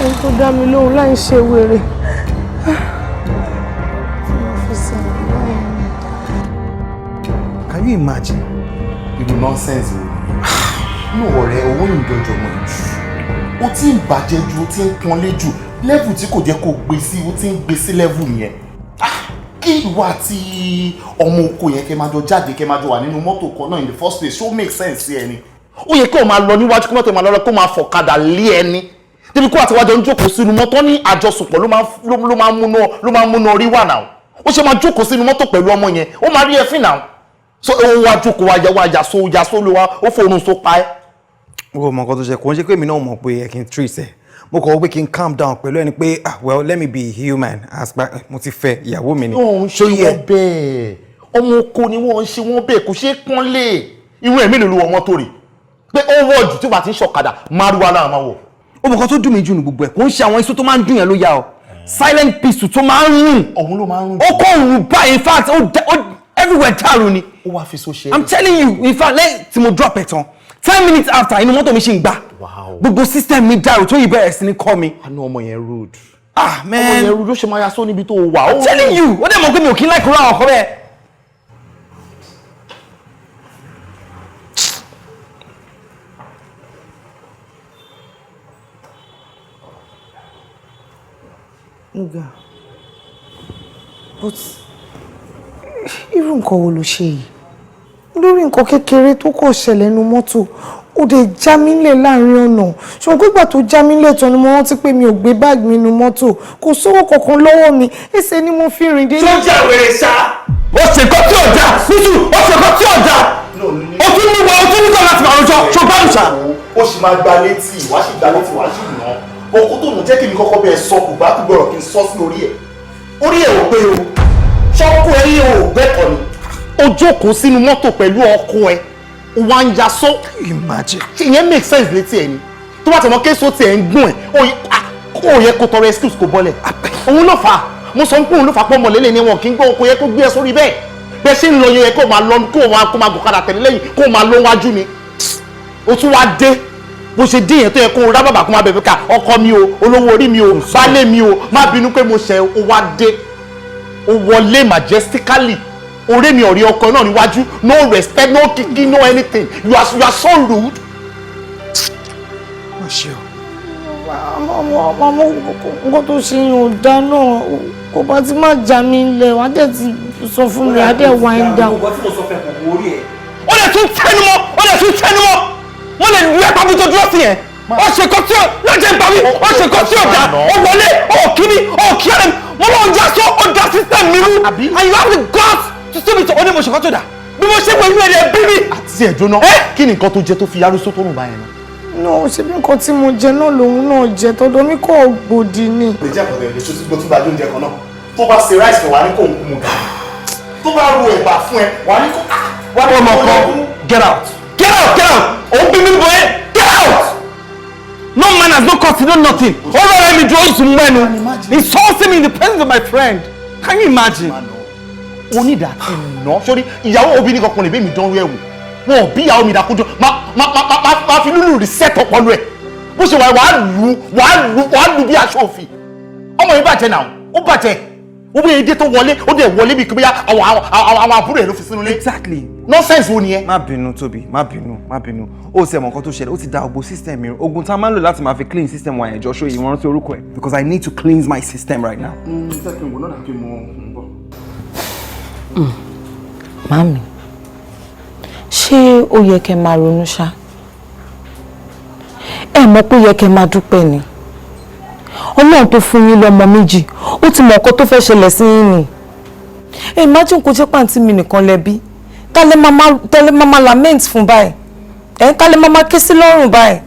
Ẹni tó dá mi lóhùn láì ṣe wèrè. Can you imagine? Irú nonsense wo ni? Inú ọ̀rẹ́ owó ìjọjọ mọ̀ jù. Ó ti ń bàjẹ́ ju, ó ti ń pọ́nlé jù. Level tí kò jẹ́ kó gbé sí, ó ti ń gbé sí level yẹn. Kí ìwọ àti ọmọ oko yẹn kẹ́ máa jọ jáde, kẹ́ máa jọ wà nínú mọ́tò kan náà in the first place, ṣó make sense sí ẹni? Ó yẹ kí o máa lọ níwájú kí mọ́tò máa lọ kó máa fọ̀kadà lé ẹni. Débi kó àtiwájọ ń jókòó sínú mọ́tò ní àjọsùpọ̀ ló máa ń múná orí wà náà. Ó ṣe máa jókòó sínú mọ́tò pẹ̀lú ọmọ yẹn, ó máa rí ẹfín náà. So ó wá jókòó wá yà so yà so ló wá ó fòrùn so pa ẹ́. Ó mọ nǹkan tó ṣe, kò ń ṣe pé èmi náà mọ̀ pé ẹ kì í treat ẹ. Mo kọ̀ wọ́n pé kí n calm down pẹ̀lú ẹni pé ah well, let me be human as pa mo ti fẹ́ ìyàwó mi ni. Wọ́n ń ṣe wọ́n bẹ́ẹ̀, ọmọ oko ni wọ́n ń ṣe wọ́n bẹ́ẹ̀, kò ṣeé pọ́nlé. Irú ẹ̀ mélòó ló wọ mọ́tò rè pé ó wọ̀ jù tí wàá ti ń ṣọ̀kadà márúwá náà máa wọ̀. Ó mọ̀ nǹkan tó dùn mí jù ní gbogbo ẹ̀, kò ń ṣe àwọn iṣu tó máa ń dùn yẹn ló yá o. Silent pistol tó máa ń rùn. Òun ló máa ń rùn. Ó kọ́ òun báyìí, in fact everywhere dàrú ni. Ó wá fi so ṣe. I'm telling you, in fact lẹ́yìn tí mo drop ẹ̀ tán, 10 minutes after, inú mọ́tò mi ṣì ń gbà. Gbogbo system mi dàrú tó yìí bẹ̀rẹ̀ sí ní kọ́ mi. Àánú ọmọ yẹn rude. Ah man. Ọmọ yẹn rude, ó ṣe máa ya sọ níbi tó wà. I'm telling you, ó dẹ̀ mọ̀ pé mi ò kí ń láì kúrò àwọn ọkọ bẹ́ẹ̀. Nuga, but irú nǹkan wo ló ṣe yìí? Lórí nǹkan kékeré tó kọ̀ ṣẹlẹ̀ nínú mọ́tò, ó dẹ̀ já mi lẹ̀ láàrin ọ̀nà. Ṣùgbọ́n pígbà tó já mi lẹ̀ tán ni mo rántí pé mi ò gbé báàgì mi nínú mọ́tò, kò sówó kankan lọ́wọ́ mi, ẹsẹ̀ ni mo fi rìn dé. Tó jẹ́ wèrè ṣá. Ó ṣe nǹkan tí ò dáa, nítorí ó ṣe nǹkan tí ò dáa. Ó tún ní wa, ó tún ní kọ́ láti máa rojọ́, ṣó bá mi ṣá. Ó sì máa gba létí, wàá sì gba létí, wàá sì nà án. Ọkọ tó mú jẹ́ kí mi kọ́kọ́ bẹ́ẹ̀ sọ kò bá gbọ́rọ̀ kí n sọ sí orí ẹ̀. Orí ẹ̀ ò pé o, ṣọ́kú ẹ yé o gbẹ́kọ̀ ni. Ó jókòó sínú mọ́tò pẹ̀lú ọkọ ẹ, ó wá ń ya sọ. Imagine. Ṣé ìyẹn make sense létí ẹ ni? Tó bá tẹ̀mọ́ késo tiẹ̀ ń gún ẹ̀, ó yẹ kó tọrọ excuse kó bọ́lẹ̀. Òun ló fà á, mo sọ pé òun ló fà á pọ́ mọ̀lẹ́lẹ̀ ni wọn kì í gbọ́, kó yẹ kó gbé ẹ sórí bẹ́ẹ̀. Bẹ́ẹ̀ ṣe ń lọ yẹn kó máa lọ, kó máa gòkadà tẹ̀lé lẹ́yìn, kó máa lọ wájú ni. Ó tún wá dé bó ṣe dín yẹn tó yẹ kó rá bàbà kó má bẹ̀bẹ̀ ká ọkọ mi o, olówó orí mi o, baálé mi o, má bínú pé mo ṣẹ̀. O wá dé, o wọlé majestically, ọ̀rẹ́ mi ọ̀rẹ́ ọkọ náà níwájú, no respect, no kiki, no anything. You are so rude. Má ṣe o. Àmọ́ nǹkan tó ṣe yẹn ò dáa náà, kò bá ti má já mi lẹ̀, wàá dẹ̀ ti sọ fún mi, wàá dẹ̀ wind down. Ó lè tún tẹnu mọ́, ó lè tún tẹnu mọ́. Wọ́n lè lu ẹ̀pà bí tó dúró sí yẹn. Ó ṣe kọ́ tí ó lọ́jọ́ ìgbà mi, ó ṣe kọ́ tí ó dá, ó wọlé, ó kí mi, ó kí ẹ̀rẹ̀ mi. Mo lọ́ọ́ já sọ, ó da system mi rú. And you have the guts to still be to ó ní mo ṣe kọ́ tí ó dá. Bí mo ṣe wọ inú ẹ̀rẹ̀ bí mi. Àti ẹ̀dùn náà, kí ni nǹkan tó jẹ tó fi yarú sótó rùn báyẹn náà? No, ṣe bí nǹkan tí mo jẹ náà lòun náà jẹ, tọ̀dọ̀ mi kò gbòdì ni. Lè jẹ́ àkọ́tẹ̀ lè ṣoṣo gbọ́ tó bá jẹ oúnjẹ kan náà. Tó bá ṣe ráìsì wà ní kò ń kú mu gàrí. Tó bá ro ẹ̀bà fún ẹ, wà ní kò wà ní ọmọ kan. Get out! Get out! Get out! Òun bí mi bọ̀ ẹ́! Get out! No manners, no courtesy, no nothing. Ó rọra mi dúró ìsún mẹ́nu. Insulting me in the presence of my friend. Can you imagine? Onídàá ti nà sórí ìyàwó obìnrin kankan lè bí mi dánwó ẹ̀wò. Wọn ò bí ìyàwó mi dàkójọ máa fi lúlù reset ọpọlọ ẹ̀. Bó ṣe wà, wàá lù, wàá lù, wàá lù bí aṣọ òfì. Ọmọ yìí bàjẹ́ náà, ó bàjẹ́. Ó bí edé tó wọlé, ó dẹ̀ wọlé bí kíbíyá àwọn àbúrò ẹ̀ ló fi sínú ilé. Exactly. Nonsense wo nìyẹn? Má bínú Tóbi, má bínú, má bínú. Ó ti ẹ̀ mọ̀ nǹkan tó ṣẹlẹ̀, ó ti da ògbó system mi. Ogun tá a máa ń lò láti máa fi clean system wa yẹn jọ ṣó ìwọ̀n rántí orúkọ ẹ̀. Because I need to cleanse my system right now. Jẹ́ kí n wò lọ́nà kí n mọ ń bọ̀. Màmí, ṣé ó yẹ kẹ́ máa ronú ṣá? Ẹ mọ̀ pé ó yẹ kẹ́ máa dúpẹ́ ni. Ọlọ́run tó fún yín lọ́mọ méjì, ó ti mọ nǹkan tó fẹ́ ṣẹlẹ̀ sí yín ni. Ẹ imagine kó jẹ́ pàǹtí mi nìkan lẹ́bí. Tẹ́lẹ̀ máa lament fún báyìí. Ẹ̀ tálẹ́ máa ké sí lọ́rùn báyìí.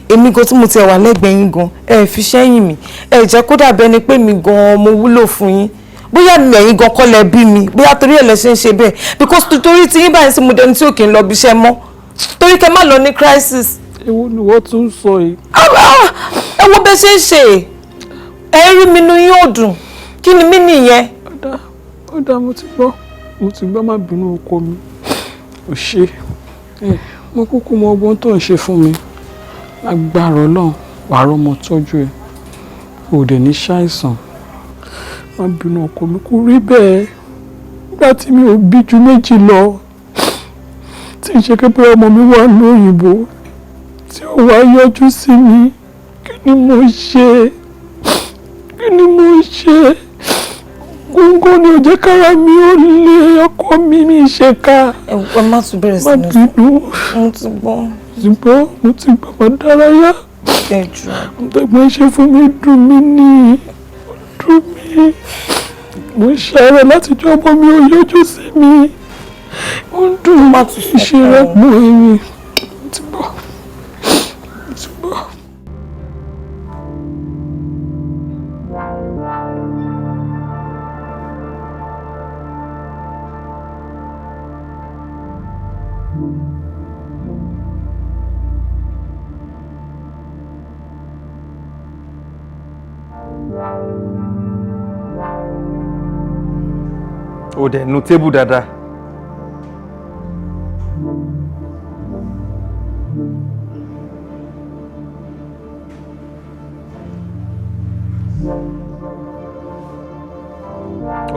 Èmi gan tí mo ti wà lẹ́gbẹ̀ẹ́ yín gan, ẹ fi sẹ́yìn mi. Ẹ jẹ́ kó dàbí ẹni pé mi gan mo wúlò fún yín. Bóyá mi ẹ̀yin gan kọ́ lẹ bí mi, bóyá torí ẹ̀ lẹ ṣe ń ṣe bẹ́ẹ̀. Because torí tí yín báyìí sí mo dẹni tí ò kì í lọ bí iṣẹ́ mọ́. Torí kẹ́ má lọ ní crisis. Èwo ni wọ́n tún ń sọ yìí? Ẹ wo bẹ́ ṣe ń ṣe. Ẹ rí mi inú yín ò dùn. Kí ni mí nìyẹn? Ó dáa, mo ti gbọ́. Mo ti gbọ́, má bínú ọkọ mi. Ò ṣe. Mo kúkú mọ ọgbọ́n tó ń ṣe fún mi. Agbára Ọlọ́run, wàá rọ́mọ tọ́jú ẹ. Ò dẹ̀ ní ṣàìsàn. Má bínú ọkọ mi, kò rí bẹ́ẹ̀. Nígbà tí mi ò bí ju méjì lọ, tí ń ṣe pé ọmọ mi wà lóyìnbó, tí ó wá yọjú sí mi, kí ni mo ṣe? Kí ni mo ṣe? Góńgó ni ò jẹ́ kára mi ó lé ọkọ mi, mi ṣe ká. Ẹ má tún bẹ̀rẹ̀ sí ní sọ. Má bínú. Mo ti gbọ́. Ṣùgbọ́n mo ti gbọ́, mo dárayá. Ẹ jọ̀ọ́. Tẹ̀gbọ́n ṣe fún mi dùn mí ní. Dùn mí. Mo ń ṣàárẹ̀ láti jọ́ ọmọ mi ò yọjú sí mi. Ó ń dùn mí. Ṣe rẹ́gbọ̀n ẹ̀yìn. Mo ti gbọ́. Mo ti gbọ́. Ó dẹ̀ nu tébù dáadáa.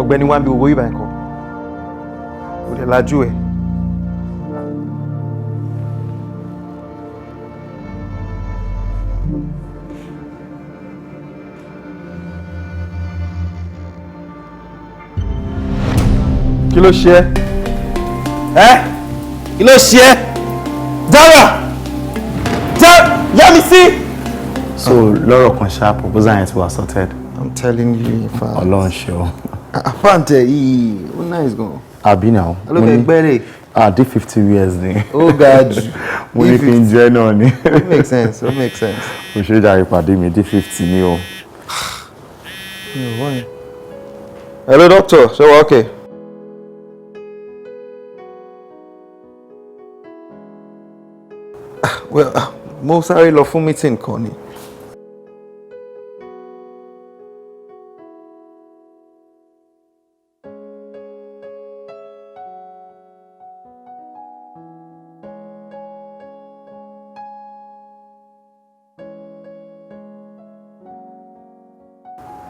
Ọ̀gbẹ́ni wa ń bi owó ìbá ẹ̀kọ́. Ó dẹ̀ lajú ẹ̀. Kí ló ṣe ẹ́? Ẹ́ kí ló ṣe ẹ́? Dára! Dára! Yẹ́misí! So lọ́rọ̀ kan ṣá, proposal yẹn ti wà sorted. I'm telling you, in fact. Ọlọ́run ṣe o. Àpáǹtẹ̀ yìí, ó nice gan. Àbí náà. Ló fẹ́ gbẹ́rẹ̀. Ah, D50 years ni. Ó ga jù. Mo ní kí n jẹ́ náà ni. It makes sense, it makes sense. Mo ṣe jàre pàdé mi, D50 ni o. Hello doctor, ṣé wàá okay? Well, mo sáré lọ fún meeting kan ni.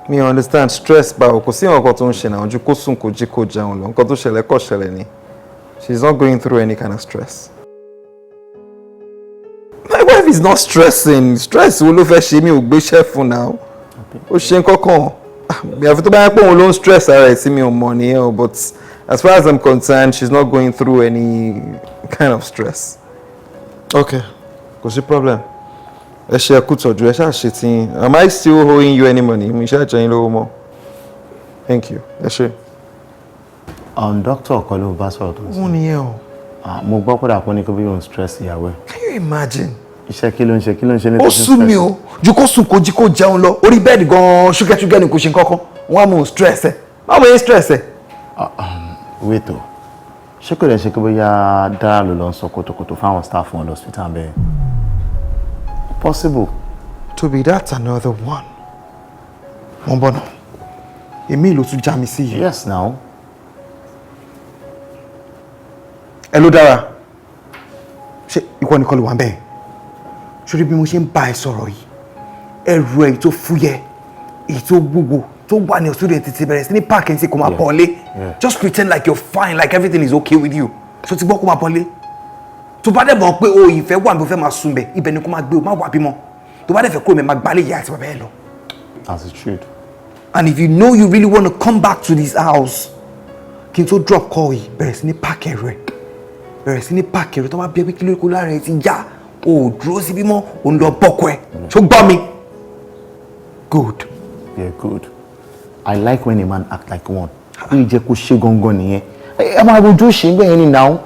Mi understand stress báwo, kò sí nǹkan tó ń ṣe náà ju kó sùn kó jí kó jẹun lọ, nǹkan tó ṣẹlẹ̀ kò ṣẹlẹ̀ ni. She's not going through any kind of stress. My wife is not stressing. Stress wo ló fẹ́ ṣe, mi ò gbéṣẹ́ fún now. Ó ṣe nǹkan kan. Àfi tó bá yẹ pé òun ló ń stress ara ẹ̀ sí mi ò mọ̀ nìyẹn o, but as far as I'm concerned, she's not going through any kind of stress. Okay, kò sí problem. Ẹ ṣe ẹ kú tọ́jú, ẹ ṣáà ṣe tí yín. Am I still owing you any money? Mi ṣáà jẹ yín lówó mọ́. Thank you. Ẹ ṣe. Doctor kọ́ ló bá sọ̀rọ̀ tó ń sọ. Òun nìyẹn o. Mo gbọ́ kódà pé ní kó bí òun stress ìyàwó ẹ̀. Can you imagine? Iṣẹ́ kí ló ń ṣe, kí ló ń ṣe ní Ó sú mi o, ju kó sùn kó jí kó jẹun lọ, orí bẹ́ẹ̀dì gan-an ṣúkẹ́ṣúkẹ́ ni kò ṣe nǹkan kan, wọ́n á mú un stress ẹ̀. Báwo ni stress ẹ̀? Wait o, ṣé kò lè ṣe kí bóyá Dára ló lọ ń sọ kòtòkòtò fáwọn staff wọn lọ hospital bẹ́ẹ̀? Possible. Tobi, that's another one. Wọ́n bọ̀ náà. Èmi ló tún já mi sí yìí. Yes now. Ẹ ló dára. Ṣé ìwọ nìkan ló wà ń bẹ́ẹ̀? Ṣorí bí mo ṣe ń bá ẹ sọ̀rọ̀ yìí, ẹrù ẹ̀ tó fúyẹ́, èyí tó wúwo, tó wà ní ọ̀sùn rẹ̀ tètè bẹ̀rẹ̀ sí ní páàkì sí kò máa pọ́n lé. Just pretend like you're fine, like everything is okay with you. Ṣó ti gbọ́ kó máa pọ́n lé? Tó bá dẹ̀ mọ̀ pé o ìfẹ́ wà níbi o fẹ́ máa sùn bẹ̀, ibẹ̀ ni kó máa gbé o, má wà bímọ. Tó bá dẹ̀ fẹ́ kúrò mẹ́, máa gbálẹ̀ ìyá àti bàbá ẹ lọ. As it should. And if you know you really want to come back to this house, kí n tó drop call yìí, bẹ̀rẹ̀ sí ní páàkì ẹrù ẹ̀. Bẹ̀rẹ̀ sí ní páàkì ẹrù tó bá bí ẹbí kí ló kó lára ẹ ti yá, o ò dúró síbí mọ́, o ń lọ bọ́kọ ẹ̀. Ṣó gbọ́ mi? Good. Yeah, good. I like when a man act like one. Ó yẹ jẹ́ kó ṣe gangan nìyẹn. Ẹ máa rojú ṣe ń gbẹ̀yìn ni now.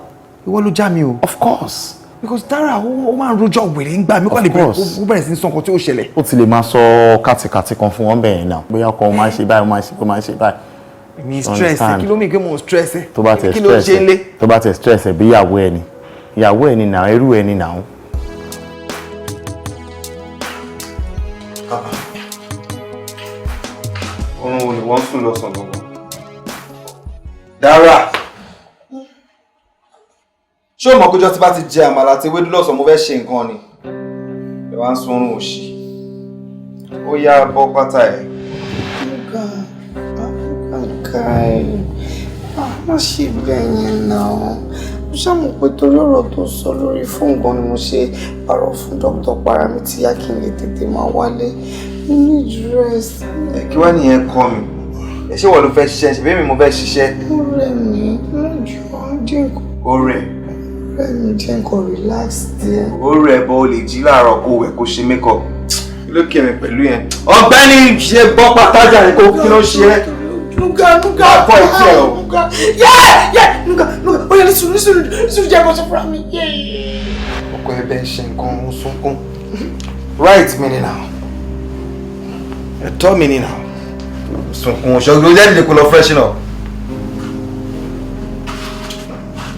Ìwọ ló já mi o. Of course. Because Dara ó máa ń rojọ́ wèrè ń gbà mí kọ́ lè bẹ̀rẹ̀, ó bẹ̀rẹ̀ sí ní sọ nǹkan tí ó ṣẹlẹ̀. Ó ti lè máa sọ kàtìkàtì kan fún wọn bẹ̀yẹn náà. Bóyá ọkọ máa ń ṣe báyìí, ó máa ń ṣe, ó máa ń ṣe báyìí. Mi stress ẹ, kí ló mì pé mo stress ẹ? Tó bá tẹ Kí ló stress ṣe ń lé? ẹ, tó bá tẹ stress ẹ, bí ìyàwó ẹ ni. Ìyàwó ẹ ni náà, ẹrú ẹ ni náà. Oorun wo ni wọ́n sùn lọ́sàn-án gangan? Dara! Ṣé o mọ̀ pé ọjọ́ tí bá ti jẹ àmàlà àti ewédú lọ́sàn-án, mo fẹ́ ṣe nǹkan ni? Ẹ wá ń sun oorun òṣì. Ó yá, bọ́ pátá ẹ̀. Nuga, guy, má ṣe bẹ́ẹ̀ yẹn náà. Mo ṣàmọ̀ pé torí ọ̀rọ̀ tó sọ lórí fóònù gan ni mo ṣe parọ́ fún dókítà para mi tí yá kí n lè tètè máa wálé. Mo need rest. Ẹ kí wá nìyẹn kọ́ mi? Ẹ ṣé wọ́n ló fẹ́ ṣiṣẹ́? Ṣe bí èmi mo fẹ́ ṣiṣẹ́? Ó rẹ̀ mí, má jù ọ́ dín nǹkan. Ó rẹ̀. Rẹ̀ mí, jẹ́ nǹkan relax díẹ̀. Ó rẹ̀ bọ́, ó lè jí láàárọ̀ kó wẹ̀, kó ṣe make up. Kí ló kí ẹ̀mí pẹ̀lú yẹn? Ọ̀gbẹ́ni, ṣe bọ́ pátá jàre, kó kí ló ṣe é? Nuga, Nuga, Bọ́ etí ẹ̀ o. Nuga, yeah, yeah, Nuga, Nuga, ó yẹ nísùúrù, nísùúrù, nísùúrù, jẹ́ kó ṣe fúnra mi, yeah. Ọkọ ẹ bẹ́ẹ̀ ṣe nǹkan, ń sunkún. Right mi ni now. Ẹ̀tọ́ mi ni now. Sunkún ṣọ́gbọ́n, ó jáde kó lọ freshen up.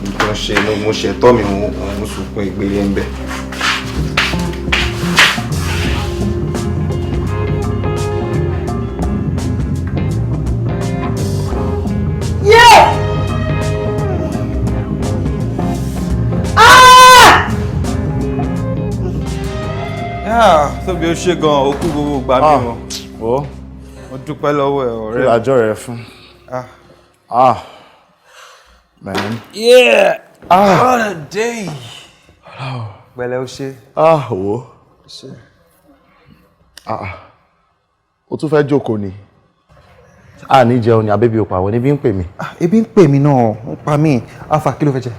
Nǹkan ṣe mo ṣe ẹ̀tọ́ mi, mo sunkún ìgbélé ń bẹ̀. Yeah! Ah! Yeah, Tóbi, ó ṣe gan-an, ó kú gbogbo ìgbà mi o. O. Mo dúpẹ́ lọ́wọ́ ẹ, ọ̀rẹ́. Kí làjọ rẹ fún? Ah. Ah. Man. Yeah! Ah. What a day! Pẹ̀lẹ́, ó ṣe. Ah, wo. Ṣe. Ah. O tún fẹ́ jókòó ni. A ní jẹun ni àbẹ́bí òpó àwọn níbí ń pè mí. Ebi ń pè mí náà, ń pa mí. Alfa, kí ló fẹ́ jẹ?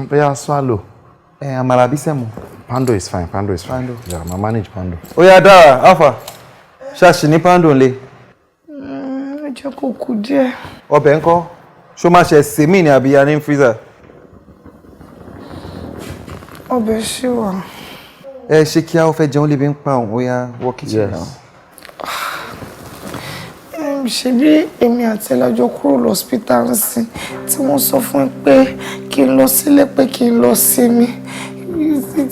Bóyá swallow. Ẹ àmàlà bí sẹ̀mó. Pando is fine, pando is fine. Pando. Yeah, ma manage pando. Ó yá Dára, Alfa. Ṣáàṣì ní pando ńlẹ̀. Ẹ jẹ́ kó kú díẹ̀. Ọbẹ̀ ńkọ́? Ṣó máa ṣe sèmí ni àbí ya ní freezer? Ọbẹ̀ ṣì wà. Ẹ ṣe kí a, ó fẹ́ jẹun, lébi ń pa òun, ó yá, wọ kitchen now. Ṣebí èmi àti ẹlẹ́jọ́ kúrò lọ́sípítà ń sìn tí wọ́n sọ fún mi pé kí n lọ sílé, pé kí n lọ sinmi,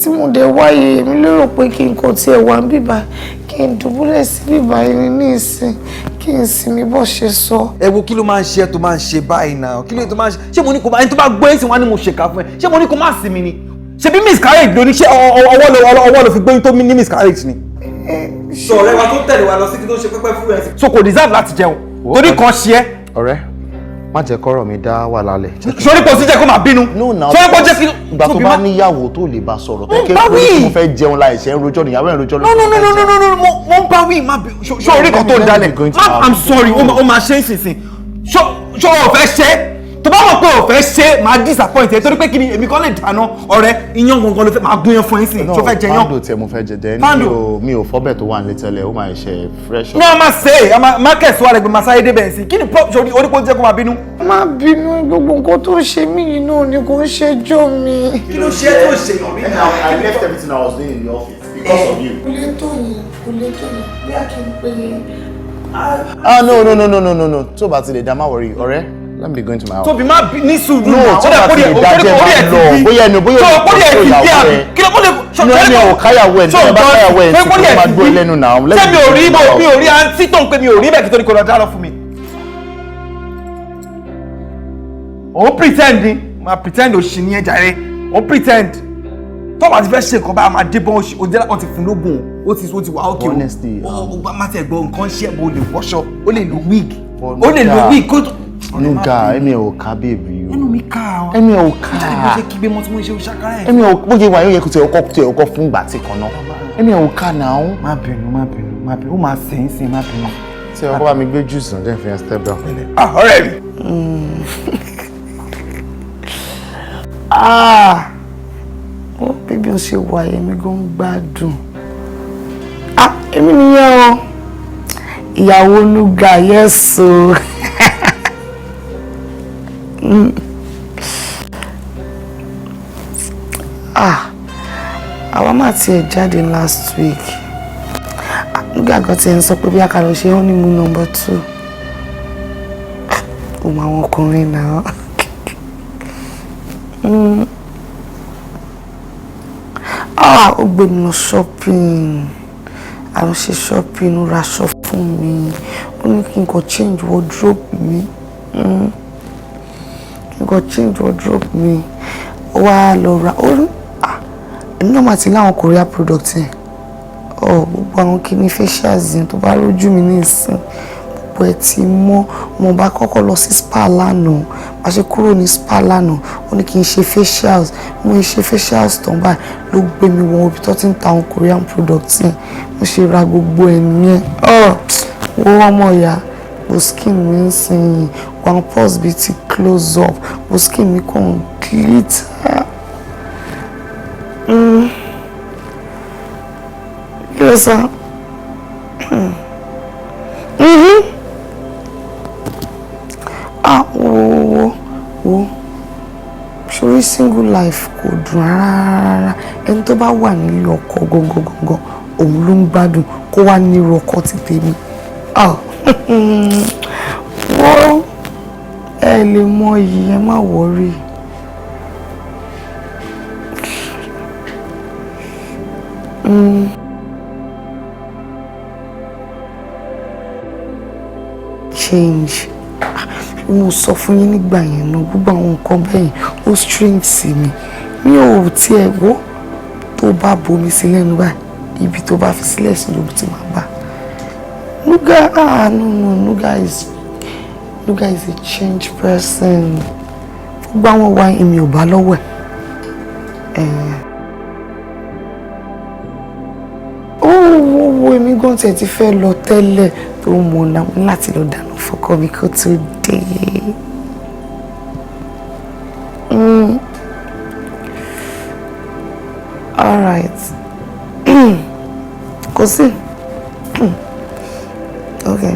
tí mo dẹ̀ wáyé, èmi lérò pé kí n kò tiẹ̀ wá bíbá, kí n dùbúlẹ̀ sí bíbá yìí ní ìsìn, kí n sinmi bó ṣe sọ. Ẹ wo, kí ló máa ń ṣe ẹ tó máa ń ṣe báyìí náà? Kí ló tó máa ń ṣe? Ṣé mo ní kó máa, ẹni tó bá gbọ́ ẹ̀sìn wá ní mo ṣèkà fún ẹ? Ṣé mo ní kó má sinmi ni? Ṣebí miscarriage ló ní? Ṣé ọwọ́ ló fi gbóyún tó ní miscarriage ni? Sọ ọ̀rẹ́ wa tó tẹ̀lé wa lọ sí kí tó ń ṣe pẹ́pẹ́ fún ẹ. So kò deserve láti jẹun torí kan ṣe é. Ọ̀rẹ́, má jẹ́ kọ́rọ̀ mi dá wà lálẹ́. Sórí kò sí jẹ́ kó máa bínú. No now. Sórí kò jẹ́ kí. Ìgbà tó bá níyàwó tó lè bá sọ̀rọ̀ tó Mo ń bá wí. mo fẹ́ jẹun láì ṣe ń rojọ́, níyàwó ẹ̀ ń rojọ́. No, no, no, no, no, no, no, mo ń bá wí, má bí. Sórí kan tó ń dalẹ̀. Má, I'm sorry, ó máa ṣe é sísìn. Ṣó o fẹ́ ṣe é? Tó bá mọ̀ pé o fẹ́ ṣe é, máa disappoint ẹ torí pé kí ni, èmi kan lè dáná. Ọ̀rẹ́, iyán gangan ló fẹ́, máa gúnyán fún ẹ sìn. Ṣó fẹ́ jẹ yán? Pando tiẹ̀ mo fẹ́ jẹ dẹ́. Pando. Mi ò fọ́bẹ̀ tó wà nílé tẹ́lẹ̀, ó máa ṣe fresh up. Ní a máa ṣe é, a máa market wà lẹ́gbẹ̀ẹ́, máa sáré débẹ̀ sí. Kí ni pop sórí orí kò jẹ́ kó máa bínú? Má bínú, gbogbo nǹkan tó ń ṣe mí yìí náà ni kò ń ṣẹjọ́ mi. Kí ló ṣe é tó ṣe yàn mí? I left everything I was doing in the office because of you. Kò lè tó yẹn, kò lè tó yẹn, bí a kì í pè é. Ah, no, no, no, no, no, no, no, tó bá ti lè dá, má worry, ọ̀rẹ́, let me be going to my house. Tóbi, má bí ní sùúrù No, náà. tó bá ti lè dá, jẹ́ máa lọ. Bóyá ẹnu, bóyá tó kó lè ti bí ìyàwó àbí ẹ. kí ló kó lè No, ẹni ò káyàwó ẹ ní ẹ bá káyàwó ẹ sí, kó máa gbó ẹ lẹ́nu náà. Let Ṣé me mi ò be rí going to my mi house. ò rí àǹtí tó ń pè, mi ò rí bẹ́ẹ̀ kí tó ní kó lọ dáná fún mi. Òun pretend ni, máa pretend, òṣì ní ẹ jàre, òun pretend. Tó bá ti fẹ́ ṣe nǹkan báyà, máa dé bọ́n òṣì, ó jẹ́ wọ́n ti fún lógún, ó ti wà ókè o. Honestly, Ó bá má tẹ̀ gbọ́ nǹkan ṣe, bó lè wọṣọ, ó lè lo wig, ó lè lo wig kó tó. Nuga, èmi ò ká bèbí o. Ẹnu mi ká ọ. Èmi ò ká. Jáde bó ṣe kígbe mọ́ tí mo ṣe ṣàkárà ẹ̀. Èmi ò, bó ṣe wà yóò yẹ kó tiẹ̀ ọkọ fún ìgbà tí kan náà. Èmi ò ká náà. Má bínú, má bínú, má bínú, ó máa sẹ́yìn sẹ́yìn, má bínú. Tí ọkọ bá mi gbé juice náà, jẹ́ n fi yẹn step down. Ah, ọ̀rẹ́ mi. Ah! Ó bíbí ó ṣe wà, èmi gan ń gbádùn. Ah, èmi nìyẹn o. Ìyàwó Nuga, yes o. Ah, àwa máa tiẹ̀ jáde last week. Ah, Nuga kan tiẹ̀ ń sọ pé bí a kà lọ ṣe honeymoon number 2. Ó mọ àwọn ọkùnrin náà. Ah, ó gbé mi lọ shopping. A lọ ṣe shopping, ó ra aṣọ fún mi. Ó ní kí n kàn change wardrobe mi. Kí n kàn change wardrobe mi. Ó wá lọ ra, ó ní, ah, èmi náà mà ti láwọn Korea product yẹn. Oh, gbogbo àwọn kíní facials yẹn, tó bá rójú mi ní ìsìn, gbogbo ẹ̀ ti mọ́. Mo bá kọ́kọ́ lọ sí spa lánàá. Bá ṣe kúrò ní spa lánàá, ó ní kí n ṣe facials. Mo ṣe facials tán báyìí ló gbé mi wọ ibi tó ti ń ta àwọn Korean products yẹn. Mo ṣe ra gbogbo ẹ̀ nìyẹn. Oh, wo ọmọ ìyá, gbogbo skin mi ń sìn, one pores bíi ti close up, gbogbo skin mi kàn ń glitter. Kí ló sọ? Ah, wo wo wo, sórí, single life kò dùn rárá rárá. Ẹni tó bá wà nílé ọkọ gangan gangan, òun ló ń gbádùn kó wá nírú ọkọ ti tèmi. Ah, wọ́n ẹ lè mọ iyì ẹ, má worry. Change. Mo sọ fún yín nígbà yẹn náà, gbogbo àwọn nǹkan bẹ́ẹ̀ yẹn ó strange sí mi. Mi ò tiẹ̀ wò. Tó bá bomi sí lẹ́nu báyìí, ibi tó bá fi sílẹ̀ sí lóbi tí màá bá. Nuga, ah, no, no, Nuga is a changed person. Gbogbo àwọn wa èmi ò bá lọ́wọ́ ẹ̀. Ó wo wo, èmi gan tiẹ̀ ti fẹ́ lọ tẹ́lẹ̀ tó mọ̀ náà láti lọ dáná fọ́kọ mi kó tó dé. All right. Kò sí. Okay.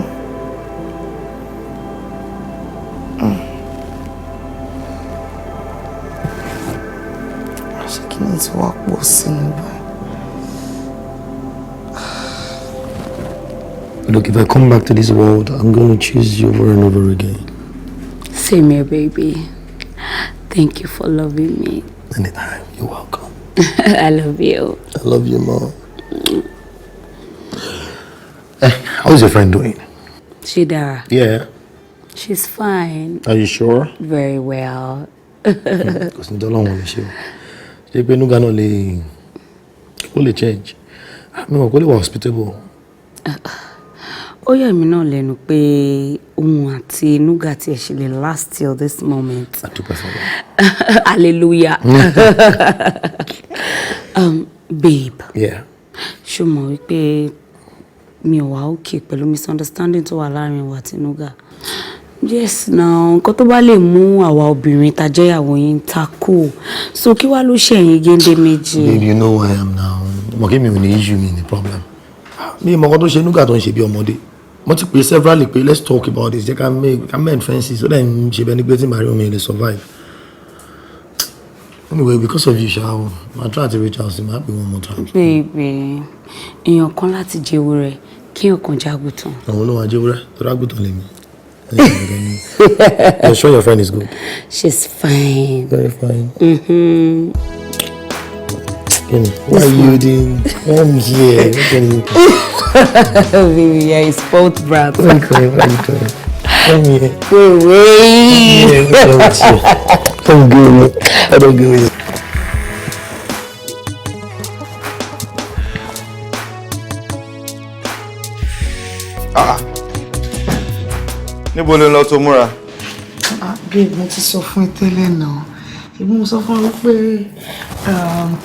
Ṣé kí ni tí wàá pọ̀ sí ní báyìí? Look, if I come back to this world, I'm going to choose you over and over again. Same here, baby. Thank you for loving me. Anytime. You're welcome. I love you. I love you more. Eh, how's your friend doing? Shidara. Yeah. She's fine. Are you sure? Very well. Kò sí ní tọ́lọ́run lè ṣe o. Ṣé pé Nuga náà lè ó lè change? Mi ò kó lè wà hospitable. Ó yà mí náà lẹ́nu pé òun àti Nuga tiẹ̀ ṣe lè last till this moment. A dúpẹ́ fọlọ́. Hallelujah. Babe. Yeah. Ṣó mọ̀ wípé mi ò wá okay pẹ̀lú misunderstanding tó wà láàrin wa àti Nuga? Yes, now, nǹkan tó bá lè mú àwa obìnrin tá jẹ́ ìyàwó yín takò. So kí wá ló ṣe ẹ̀yin géńdé méjì? Babe, you know who I am now. Mo kí mi ò ní issue, mi ní problem. Mi mọ̀ nǹkan tó ṣe Nuga tó ń ṣe bí ọmọdé. Mo ti pè severally pé let's talk about this, jẹ́ ká make ká mend fences, ó dẹ̀ ń ṣe bẹ́ẹ̀ ni pé tí màá rí omi lè survive. Anyway, because of you, ṣá o, màá try to reach out sí, màá pè one more time. Baby, èèyàn kan láti jẹ ewúrẹ́ kí èèyàn kan jágùtàn. Àwọn olóhùn ajéwúrẹ́, torí àgùntàn lèmi. You're sure your friend is good? She's fine. Very fine. Kenny, why you didn't come here? What can you Baby, yeah, it's both brat. What are you doing? What are you doing? Come here. Wait, wait. Yeah, what's wrong with you? Don't go. I don't go with you. Ah, níbo ló ń lọ tó múra? Ah, babe, mo ti sọ fún ẹ tẹ́lẹ̀ náà. Èmi mo sọ fún ẹ pé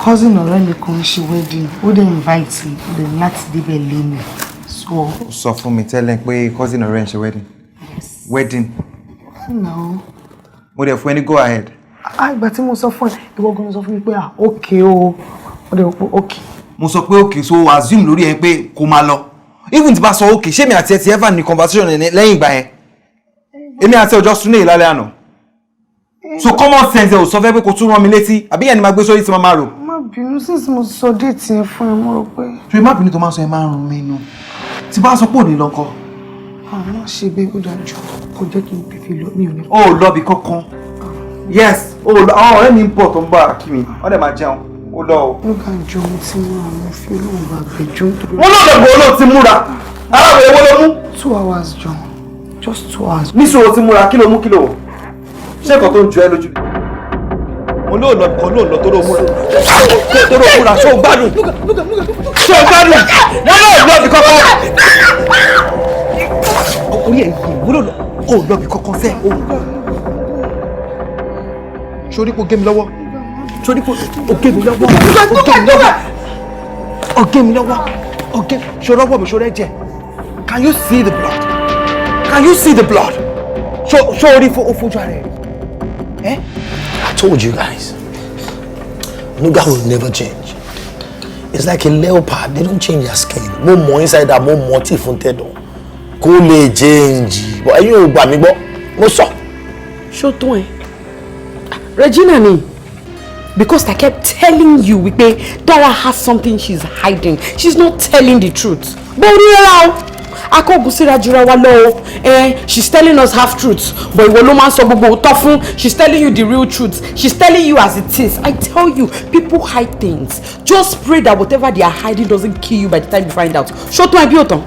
cousin ọ̀rẹ́ mi kan ṣe wedding, ó dẹ̀ invite mi, ó dẹ̀ ní láti débẹ̀ léni. So, Ó sọ fún mi tẹ́lẹ̀ pé cousin ọ̀rẹ́ ń ṣe wedding. Wedding. No. Mo dẹ̀ fún ẹ ní go ahead. Ah, ìgbà tí mo sọ fún ẹ, ìwọ gan sọ fún mi pé, ah, okay o. Ó dẹ̀ wò pé okay. Mo sọ pé okay, so assume lórí ẹ pé kó máa lọ. Even tí bá sọ okay, ṣé mi àti ẹ ti ever ní conversation lẹ́yìn ìgbà yẹn? Èmi àti ọjọ́ sún ní ìlálẹ́ àná. So common sense ẹ ò sọ fẹ́ pé kò tún rán mi létí, àbí yẹn ni máa gbé sórí tí máa máa rò? Má bínú, since mo sọ date yẹn fún ẹ, mo rò pé. Ṣé má bínú tó máa ń sọ ẹ máa ń rún mi inú? Tí bá sọ pé òní lọ ńkọ́? Àwọn ṣe bẹ́ẹ̀, ó dájú kò jẹ́ kí n tètè lọ, mi ò ní. O ò lọ bí kankan. Yes, o ò lọ. Àwọn ọ̀rẹ́ mi ń bọ̀ tó ń bá kí mi, wọ́n dẹ̀ máa jẹun. Ó lọ o. Nígbà jọ mo ti mú àwọn fi olóhùn bá gbẹjọ nítorí. Wọ́n náà lọ bọ̀, ó ló ti múra. Aláwọ̀ èwo ló mú? 2 hours jọ, just 2 hours. Níṣòro ti múra, kí ló mú, kí ló wọ̀? Ṣé nǹkan tó ń jọ ẹ́ lójú? Mo lóò lọ kan lóò lọ tó ló múra. Tó ló múra, ṣó o gbádùn? Ṣó o gbádùn? Wọ́n náà lọ bí kankan. Orí ẹ̀ yìí, wọ́n lọ ò lọ bí kankan sẹ́. Sórí kò gé mi lọ́wọ́. Sórí kò gé mi lọ́wọ́. Ó gé mi lọ́wọ́. Ó gé mi lọ́wọ́. Ó gé. Ṣo rọ́wọ́ mi, ṣo rẹ́ jẹ? Can you see the blood? Can you see the blood? Ṣo orí fo fojú ara ẹ̀? Eh? I told you guys, Nuga will never change. It's like a leopard, they don't change their skin. Mo mọ inside that, mo mọ tí fún tẹ̀dọ̀. Kó lè change. But ẹ̀yin ò gbà mí gbọ́, mo sọ. Ṣó tún ẹ Regina ni, because I kept telling you wípé Dara has something she's hiding. She's not telling the truth. Bó ní rárá o, akọ́gun síra jura wa lọ o. She's telling us half truths, but ìwọ ló máa ń sọ gbogbo òótọ́ fún. She's telling you the real truth. She's telling you as it is. I tell you, people hide things. Just pray that whatever they are hiding doesn't kill you by the time you find out. Ṣó tún ẹ bí òtán?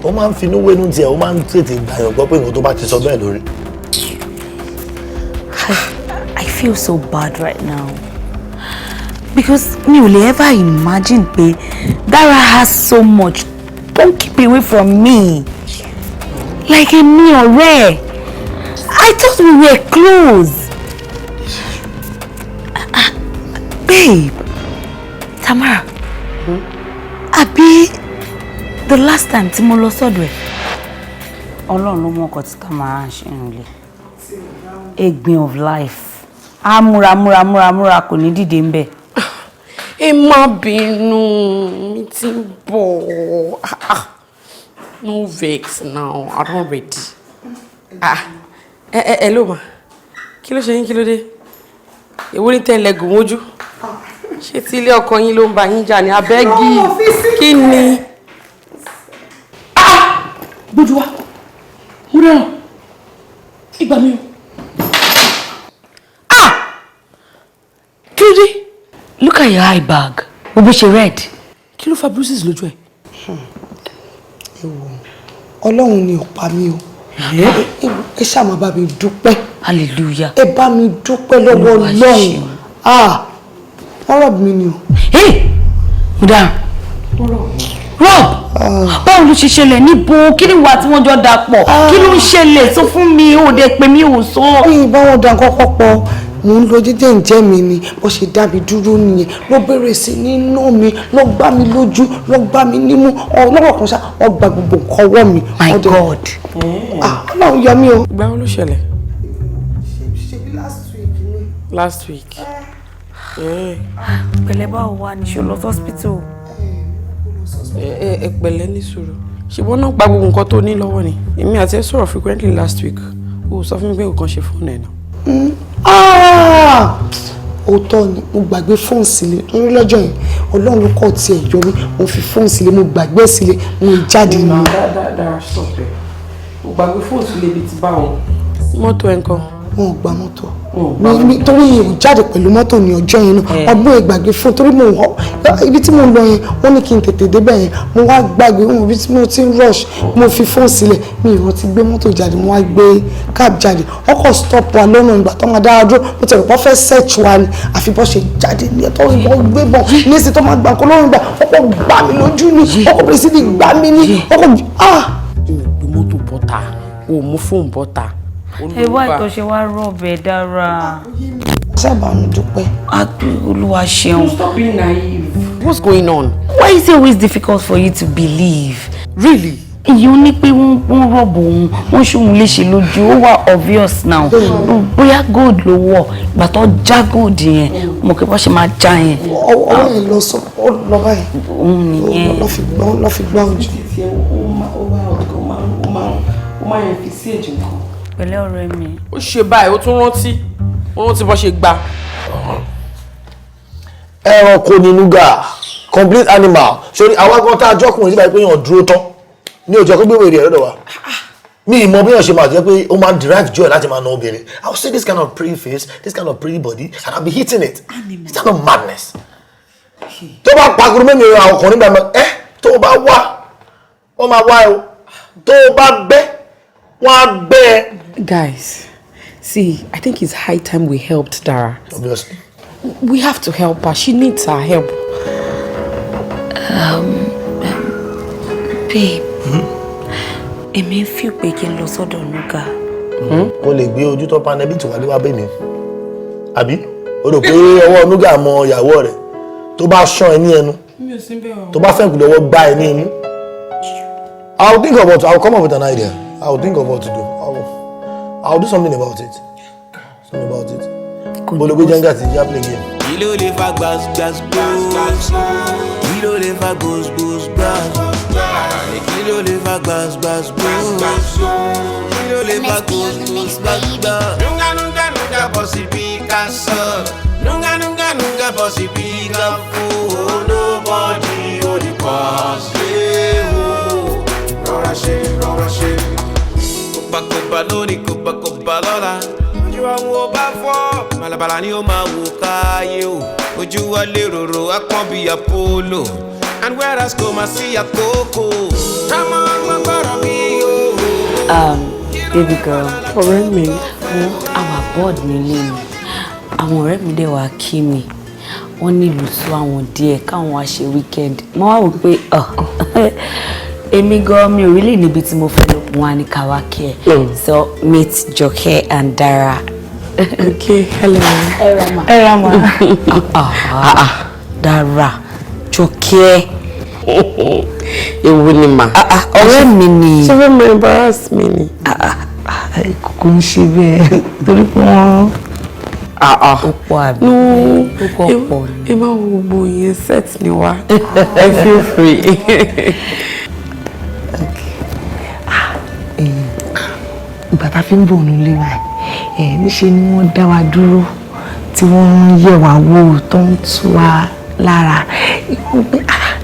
Ó máa ń finú wénú tiẹ̀, ó máa ń tètè gbàyàn gbọ́ pé nǹkan tó bá ti sọ bẹ́ẹ̀ lórí. I feel so bad right now because mi ò lè ever imagine pé Dara has so much. Don't keep away from me, like èmi ọ̀rẹ́. I thought we were close. Ah, babe, Tamara, àbí the last time tí mo lọ sọ́dọ̀ ẹ̀? Ọlọ́run ló mọ ọkọ̀ tí Tamara ń ṣe nílé. Egbin of life, á múra múra múra múra, kò ní dìde ń bẹ̀. Ẹ má bínú, mi ti ń bọ̀. Ah, ah. No vex now, I don ready. Ah, ẹ ẹ ẹ ló ma, kí ló ṣe yín? Kí ló dé? Èwo ní tẹ́lẹ̀ gùn mójú? Ṣé tí ilé ọkọ yín ló ń bá yín jà ní abẹ́gì? Kí ni? Ah, gbójú wa, mo dáràn, ìgbà mi o. Ah, kí ló dé? Look at your eye bag. Wo bó ṣe red. Kí ló fa bruises lójú ẹ? Ẹ wò, Ọlọ́run ni ò pa mí o. Ẹ ṣáà máa bá mi dúpẹ́. Hallelujah. Ẹ bá mi dúpẹ́ lọ́wọ́ Olúwa Ọlọ́run. ṣeun. Ah, wọ́n rob mi ni o. Mo dáràn. Rob, báwo ló ṣe ṣẹlẹ̀? Níbo? Kí ni wà tí wọ́n jọ dà pọ̀? Kí ló ń ṣẹlẹ̀? Sọ fún mi, ó dẹ pé mi ò sọ. Mi bá wọn da kọ́kọ́ pọ̀. Mò ń lọ jẹ́jẹ́ ǹjẹ́ mi ni, bó ṣe dá mi dúró nìyẹn, ló bẹ̀rẹ̀ sí ní ná mi, ló gbá mi lójú, ló gbá mi nímú, ọlọ́wọ́ kan ṣá, wọ́n gba gbogbo nǹkan ọwọ́ mi. My God. Ah, Ọlọ́run yọ mí o. Ìgbà wo ló ṣẹlẹ̀? Ṣebí last week ni. Last week. Pẹ̀lẹ́, báwo wà ní? Ṣe lọ hospital? Ẹ ẹ pẹ̀lẹ́, ní sùúrù. Ṣùgbọ́n náà gba gbogbo nǹkan tó ní lọ́wọ́ ni. Èmi àti ẹ sọ̀rọ̀ frequently last week. O sọ fún mi pé nǹkan ṣe fóònù ẹ̀ náà. Ah! Òótọ́ ni, mo gbàgbé fóònù sílé, torí lọ́jọ́ yẹn, Ọlọ́run ló kọ́ tiẹ̀ yọ mí. Mo fi fóònù sílé, mo gbàgbé sílé, mo jáde ní. Dára, stop ẹ. O gbàgbé fóònù sílé ibi tí báwọn. Mọ́tò ẹ̀ ń kọ́? Wọn ò gba mọ́tò mi, torí ò jáde pẹ̀lú mọ́tò ní ọjọ́ yẹn náà. Ọgbọ́n ìgbàgbé fún, torí mo họ ibi tí mo ń lọ yẹn, wọ́n ní kí n tètè débẹ̀ yẹn, mo wá gbàgbé wọn ibi tí mo ti ń rush, mo fi fóònù sílẹ̀, mi ì rántí gbé mọ́tò jáde. Mo wá gbé cab jáde, ọkọ̀ stop wa lọ́nà. Ìgbà tó máa dára dúró, mo tẹ̀lé pọ́ fẹ́ search wa ni, àfi bọ́ ṣe jáde ní ẹ̀tọ́ ìbọn gbé bọ̀ níṣẹ́ tó máa gbà kó lóyún gbà, ọkọ̀ gbà mí lójú ni, ọkọ̀ bẹ̀rẹ̀ sí ní gbà mí ní ọkọ̀, ah. O ò gbé mọ́tò bọ́ta, o ò mú fóònù bọ́ta. Ẹ wá ìtọ́ṣe wá rob ẹ̀, Dára. Sábà mi dúpẹ́. Olúwa ṣeun. Stop being naive. What's going on? Why is it always difficult for you to believe? Really? Ìyẹn ní pé wọ́n rob òun, wọ́n ṣòun léṣe lójú, ó wà obvious now. Bóyá gold ló wọ̀, ìgbà tó já gold yẹn, mo kí bọ́ ṣe máa já yẹn. Ọwọ́ yẹn lọ sọ, ó lọ báyìí. Òun nìyẹn. Lọ́ fi gbá ojú. Ó Wild gan, ó máa ń fi sí èjì nǹkan. Pẹ̀lẹ́, ọ̀rẹ́ mi. Ó ṣe báyìí, ó tún rántí, ó rántí bó ṣe gbà. Ẹranko ni Nuga, complete animal. Sórí àwa gan tá a jọkùnrin síbáyìí pé yàn dúró tán ní òjò kó gbé wèrè ẹ̀ lọ́dọ̀ wa, mi ì mọ bí yàn ṣe máa jẹ́ pé ó máa ń derive joy láti máa na obìnrin. I will see this kind of pretty face, this kind of pretty body, and I will be hitting it. It's kind of madness. Tó bá pakuru mẹ́mi, àwọn ọkùnrin gbà mọ́ ẹ. Tó o bá wá, wọ́n máa wá ẹ o. Tó o bá bẹ́, wọ́n á bẹ́ ẹ. Guys, see, I think it's high time we helped Dara. Obviously. We have to help her. She needs our help. Babe, èmi ń fi pé kí n lọ sọ́dọ̀ Nuga. Kó lè gbé ojú tó panẹ́bí tí wàá lé wá bẹ́ mi, àbí o rò pé ọwọ́ Nuga mọ ìyàwó rẹ̀? Tó bá ṣán ẹ ní ẹnu, Mi ò sí bẹ́ẹ̀ o. tó bá fẹ́ kù lọ́wọ́ gbá ẹ ní imú. I will come up with an idea. I will think of what to do. I will do something about it, something about it. Bolo gbé Jenga ti já play game. Kí ló lè fa gbas gbas gbos? Kí ló lè fa gbos gbos gbas? Kí ló lè fa gbas gbas gbos? Kí ló lè fa gbos gbos gbas gbas? Nunga nunga nunga bọ́sì bí ká sọ. Nunga nunga nunga bọ́sì bí ká fún. Nobody ò ní pass. Rọra ṣe, rọra ṣe. Kóbákóbá lónìí, kóbákóbá lọ́la. Ojú àwọn ọba fọ́. Màlàbàlà ni ó máa wò káyé o. Ojú wa lè rorò apọ́n bíi Apollo. And whereas kò máa sí àkókò. Kámọ́ gbọ́gbọ́rọ̀ bí o. Baby girl. Ọ̀rẹ́ mi. Wo, àwa board nílé mi. Àwọn ọ̀rẹ́ mi dẹ̀ wá kí mi. Wọ́n nílùú sú àwọn díẹ̀ káwọn wá ṣe weekend. Mo wá wò pé èmi gan mi ò really níbi tí mo fẹ́ lọ. Wọ́n á ní ká wá kí ẹ. So meet Joke and Dara. Okay, hello. Ẹ ra ma. Ah, Dara, Joke. Ewu ni mà. Ọ̀rẹ́ mi ni. Ṣé fẹ́ mọ embarrass mi ni? Kò ń ṣe bẹ́ẹ̀ torí pé wọ́n ó pọ̀ àbí? No. Ó kọ̀ pọ̀ ni. Ẹ má wo gbogbo yẹn, set ni wá. Ẹ feel free. Ìgbà tá a fi ń bọ̀ nílé wa ẹ̀, níṣe ni wọ́n dá wa dúró tí wọ́n ń yẹ̀ wá wò, tó ń tú wa lára. Pé, ah,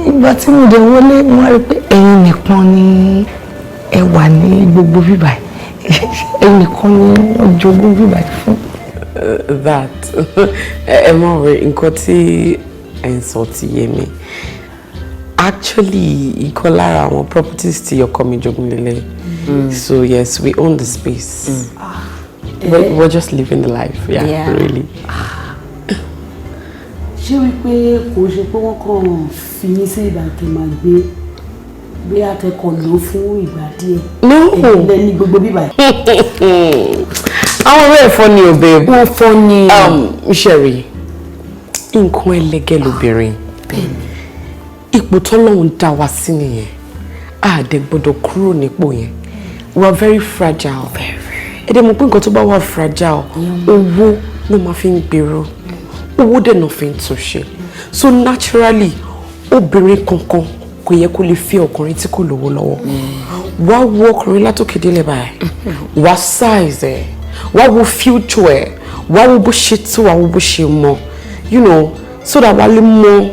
ìgbà tí mo dẹ̀ wọlé, mo wá rí pé ẹ̀yin nìkan ni ẹ wà ní gbogbo bíbà, ẹ̀yin nìkan ni wọ́n jogún bíbà fún. That ẹ mọ̀ rẹ̀, nǹkan tí ẹ̀ ń sọ ti yé mi. Actually, ìkan lára àwọn properties tí ọkọ mi jogún lélẹ̀. So yes, we own the space. We're just living the life, yeah, really. Ṣé wípé kò ṣe pé wọ́n kàn fi yín sí ìgbà tó máa gbé bí akẹ́kọ̀ọ́ lò fún ìgbà díẹ̀? No. Ẹ̀yin lẹ ní gbogbo bíbà yìí. Àwọn ọ̀rẹ́ ẹ̀ fọ́ ni o, babe. Wọ́n fọ́ ni. Sherry, nǹkan ẹlẹgẹ́ lobìnrin. Ipò tọ́lọ́run dá wa sí nìyẹn. A dẹ̀ gbọ́dọ̀ kúrò nípò yẹn. We are very fragile. Ẹ dẹ̀ mọ̀ pé nǹkan tó bá wà fragile, owó ló máa fi ń gbèrò. Owó dẹ̀ náà fi ń túnṣe. So naturally, obìnrin kankan kò yẹ kó lè fi ọkùnrin tí kò lówó lọ́wọ́. Wá wo ọkùnrin látòkè délẹ̀ báyìí. Wá size ẹ̀. Wá wo future ẹ̀. Wá wo bó ṣe tó, wá wo bó ṣe mọ. So that wá lè mọ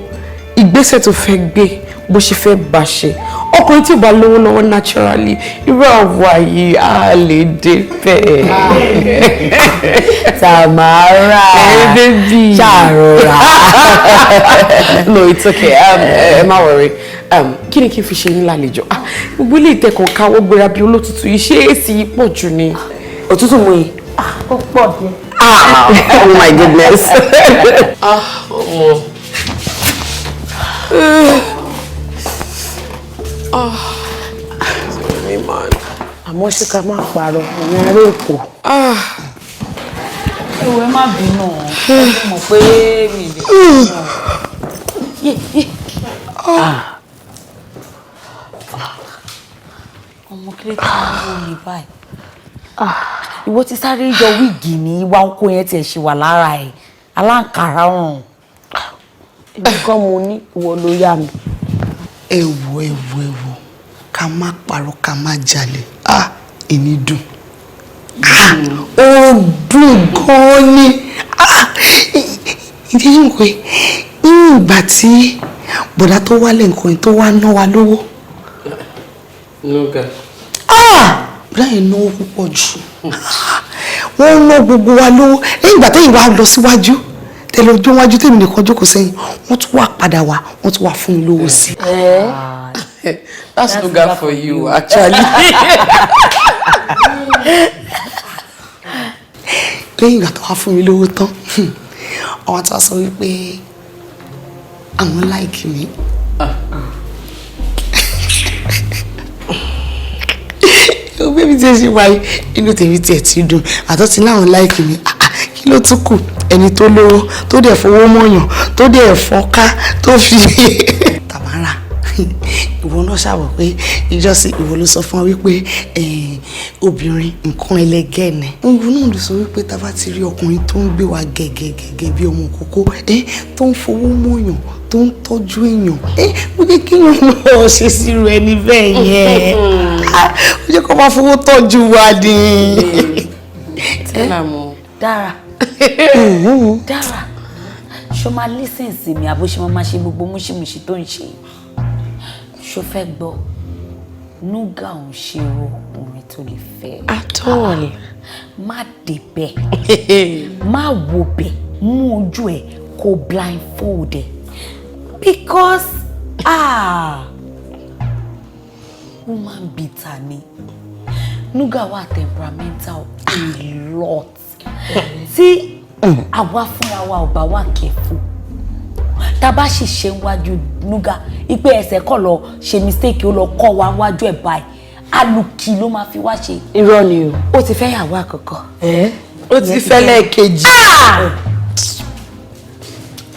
ìgbésẹ̀ tó fẹ́ gbé, bó ṣe fẹ́ bá ṣe. Ọkùnrin tí ò bá lówó lọ́wọ́, naturally, irú àwa yìí á lè dé bẹ́ẹ̀. Tamara. Hey, baby. Ṣàrọ̀rà. No, it's okay. Ẹ má worry. Kí ni kí n fi ṣe yín lálejò? Ah, gbogbo ilé ìtẹ̀kọ̀ káwọ́ gbéra bí olótùtù yìí, ṣé èsì yìí pọ̀ jù ni? Òtútù mú yìí. Ó pọ̀ díẹ̀. Ah, oh my goodness. Ah, ọmọ. Ah, sorry, man. Àmọ́ ṣé ká má parọ́, ìyẹn ará Èkó. Ẹ wo, ẹ má bínú o, ẹ mọ̀ pé mi lè. Yé yé. Ah. Ọmọ, kí ló tí wọ́n wò mí báyìí? Ìwọ ti sáré yọ wig ní ìwà oko yẹn tiẹ̀ ṣì wà lára ẹ̀, aláǹkárá ọ̀run. Èmi kọ́ mo ní, ìwọ ló yá mi. Ẹ wò, ẹ wò, ẹ wò. Ká má parọ́, ká má jalè. Ah, èmi dùn. Ah, ó dùn gan-an ni. Ah, ìdí yìí pé ní ìgbà tí bọ̀dá tó wálé nǹkan tó wá ná wa lówó. Nuga. Ah, bọ̀dá yẹn náwó púpọ̀ jù. Wọ́n ná gbogbo wa lówó. Lẹ́yìn ìgbà tẹ́yìn wá lọ síwájú, tẹ́lẹ̀ ojú wájú tèmi nìkan jókòó sẹ́yìn, wọ́n tún wá padà wá, wọ́n tún wá fún mi lówó sí i. That's Nuga for you, actually. Lẹ́yìn ìgbà tó wá fún mi lówó tán, àwọn tó wá sọ wípé àwọn like mi. Bébí tí ẹ ṣe wáyé, inú tèmi tiẹ̀ ti dùn, àtọ́ ti láwọn like mi. Kí ló tún kù? Ẹni tó lówó, tó dẹ̀ fowó mọ̀yàn, tó dẹ̀ fọ́nká, tó fi Tamara, ìwọ náà ṣàwọ̀ pé ìjọsìn ìwọ ló sọ fún wa wípé obìnrin nǹkan ẹlẹgẹ́ ni. Òun náà ló sọ wípé tá a bá ti rí ọkùnrin tó ń gbé wa gẹ̀gẹ̀gẹ̀gẹ̀ bí ọmọ kókó, tó ń fowó mọ̀yàn, tó ń tọ́jú èèyàn, ó jẹ́ kí èèyàn náà ṣe sírú ẹni bẹ́ẹ̀ yẹn, ó jẹ́ kó máa fowó tọ́jú wa ni. Dára, Dára, ṣo máa listen sí mi àbó ṣe máa ṣe gbogbo múṣìmúṣì tó ń ṣe? Ṣo fẹ́ gbọ́? Nuga ò ń ṣe ọkùnrin tó lè fẹ́. At all. Má débẹ̀, má wo bẹ̀, mú ojú ẹ̀ kó blindfold ẹ̀. Because woman beater ni. Nuga wà temperamental a lot. Tí àwa fúnra wa ò bá wà careful, tá a bá sì ṣe wájú Nuga, ipe ẹsẹ̀ kọ̀ lọ ṣe mistake, ó lọ kọ́ wa wájú ẹ̀ báyìí, alùkì ló máa fi wá ṣe. Irọ́ ni o. Ó ti fẹ́ yàwó àkọ́kọ́. Ó ti fẹ́ lẹ́ẹ̀kejì.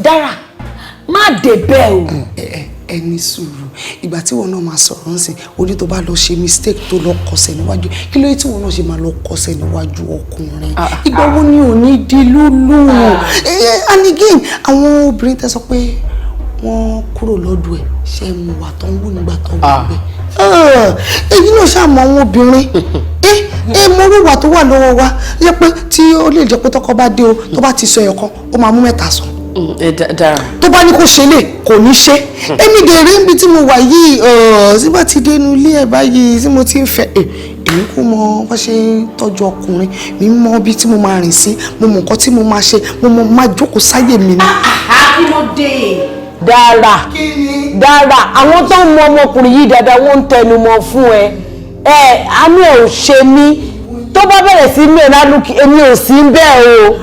Dára, má débẹ̀ o. Ẹ ní sùúrù, ìgbà tí wọn náà máa sọ̀rọ̀ ń sìn, ó ní tó bá lọ ṣe mistake tó lọ kọsẹ̀ níwájú, kí ló dé tí wọn náà ṣe máa lọ kọsẹ̀ níwájú ọkùnrin? Ìgbà wo ni ò ní di lúlù? And again, àwọn obìnrin tẹ sọ pé wọ́n kúrò lọ́dọ̀ ẹ̀, ṣe é mu wà tó ń wù nígbà tó wù bẹ́ẹ̀? Èyí náà ṣàmọ àwọn obìnrin mo rí ìwà tó wà lọ́wọ́ wa yẹ pé tí ó lè jẹ́ pé tọkọ bá dé o, tó bá ti sọ ẹyọ kan, ó máa mú mẹ́ta sọ. Dára. Tó bá ní kó ṣe lè kò ní ṣe. Èmi dèrè níbi tí mo wà yìí, sígbà tí dénú ilé ẹ̀ báyìí tí mo ti ń fẹ́, èmi kò mọ bó ṣe ń tọ́jú ọkùnrin mi, mọ ibi tí mo máa rìn sí, mo mọ nǹkan tí mo máa ṣe, mo mọ máa jókòó sáyè mi ni. Kí ló dé? Dára, Dára, àwọn tó ń mọ ọmọkùnrin yìí dáadáa wọ́n ń tẹnu mọ́ fún ẹ. Ẹ àánú ẹ ò ṣe mí, tó bá bẹ̀rẹ̀ sí mí ẹ̀ lálùkì, èmi ò sí bẹ́ẹ̀ o.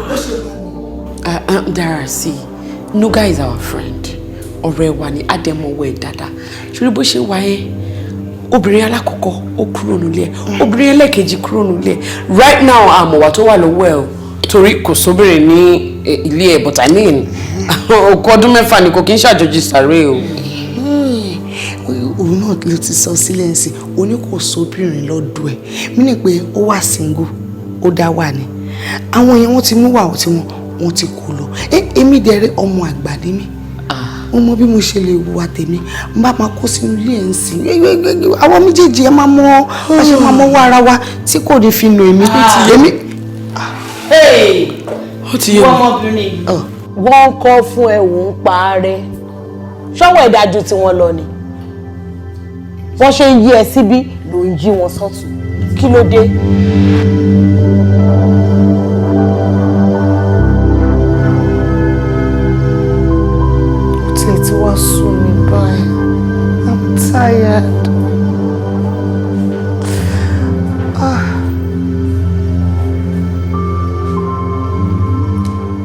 Dára, sí, Nuga is our friend. Ọ̀rẹ́ wa ni, àdẹ̀mọ̀wọ̀ ẹ̀ dáadáa. Ṣorí bó ṣe wáyé, obìnrin alákọ̀ọ́kọ́ ó kúrò nílé ẹ̀, obìnrin ẹlẹ́ẹ̀kejì kúrò nílé ẹ̀. Right now, àmọ̀wà tó wà lọ́wọ́ ẹ̀ o, torí kò sóbìnrin ní ilé ẹ̀, but I mean, òkú ọdún 6 ni kò kí ń ṣàjòjì sàré o. Òun náà ló ti sọ sílẹ̀ ń sìn, ó ní kò sóbìnrin lọ́dọ̀ ẹ̀. Mí ní pé ó wà single, ó dá wà ní. Àwọn yẹn wọ́n ti mú wà tí wọ́n ti kó lọ. Èmi dẹ̀rẹ̀ ọmọ àgbà ni mí. Mo mọ bí mo ṣe lè wùwà tèmi, n bá máa kó sínú ilé ẹ̀ ń sìn. Àwọn méjèèjì ẹ máa mọ bá ṣe máa mọ́wọ́ ara wa tí kò ní fi nù èmi pé ti èmi. Ó ti yé mi. Ọmọbìnrin wọ́n ń kọ́ fún ẹ, òun pa á rẹ. Ṣọ́wọ́ ìdájú tí wọ́n lọ ni. Wọ́n ṣe ń yí ẹ síbí ló ń yí wọn sọ́tún. Kí ló dé? Tí wàá sùn mí báyìí, I'm tired.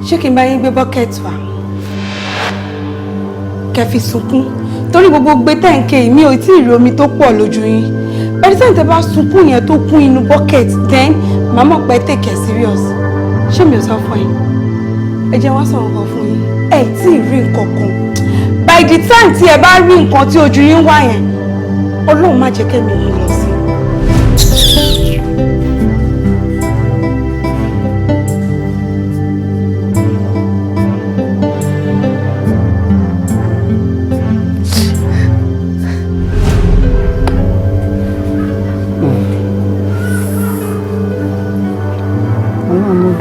Ṣé kí n bá yín gbé bọ́kẹ́tì wá kẹ́ fi sunkún? Torí gbogbo gbé tẹ̀ǹkẹ́ mi ò tí ì rí omi tó pọ̀ lójú yín. Bẹ́ẹ̀ tí tẹ́ bá sunkún yẹn tó kún inú bọ́kẹ́tì, then màá mọ̀ pé take it serious. Ṣé mi ò sọ fún yín? Ẹ jẹ́ wá sọ̀rọ̀ kan fún yín. Ẹ tí ì rí nǹkan kan. By the time tí ẹ bá rí nǹkan tí ojú yín wá yẹn, Ọlọ́run má jẹ́ kẹ́mi yín lọ sí.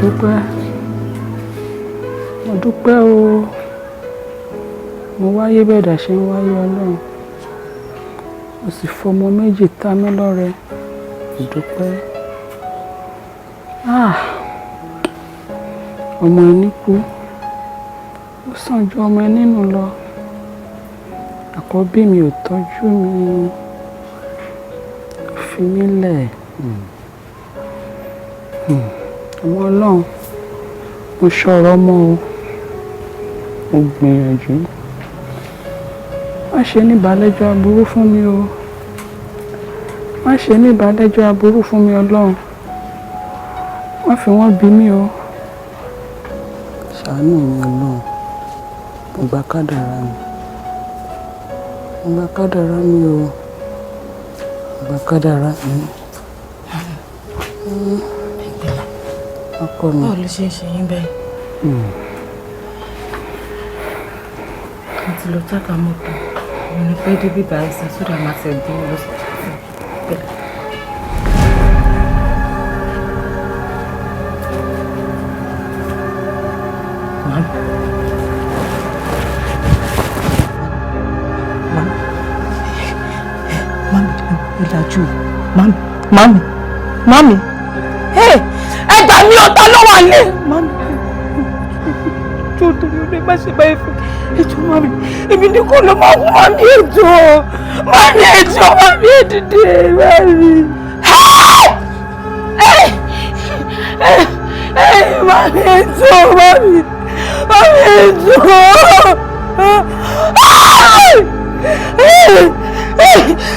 Dúpẹ́, mo dúpẹ́ o. Mo wáyé bẹ́ẹ̀ dà ṣe ń wáyé Ọlọ́run, mo sì fọmọ méjì ta mí lọ́rẹ. Mo dúpẹ́. Ah, ọmọ ẹni kú, ó sàn ju ọmọ ẹni nù lọ. Àkọ́bí mi ò tọ́jú mi, ó fi mí lẹ̀. Ọmọ Ọlọ́run, mo ṣọ̀rọ̀ ọmọ o, mo gbìyànjú. Má ṣe ní ìbálẹ́jọ́ aburú fún mi o, má ṣe ní ìbálẹ́jọ́ aburú fún mi Ọlọ́run, má fi wọ́n bí mi o. Ṣàánú mi Ọlọ́run, mo gba kádàrá mi, mo gba kádàrá mi o, mo gba kádàrá mi. Ọkọ mi. Báwo ló ṣe ń ṣe yín báyìí? Mo ti lọ tákà mọ́tò. Mo ní pẹ́ débi báyìí sí sódà máa tẹ̀ dín lọ sí. Màmí. Mami, ẹ lajú o. Mami, mami, mami. Ẹ gbà mí, ọ̀tá ló wà lé. Mami, jọ̀ọ́ torí ọdún má ṣe báyìí fún mi. Ẹ jọ̀ọ́ mami, èmi ní kò lọ máa kú. Mami ẹ jọ̀ọ́, mami ẹ jọ̀ọ́, mami ẹ dìde, mami. Mami ẹ jọ̀ọ́, mami, mami ẹ jọ̀ọ́.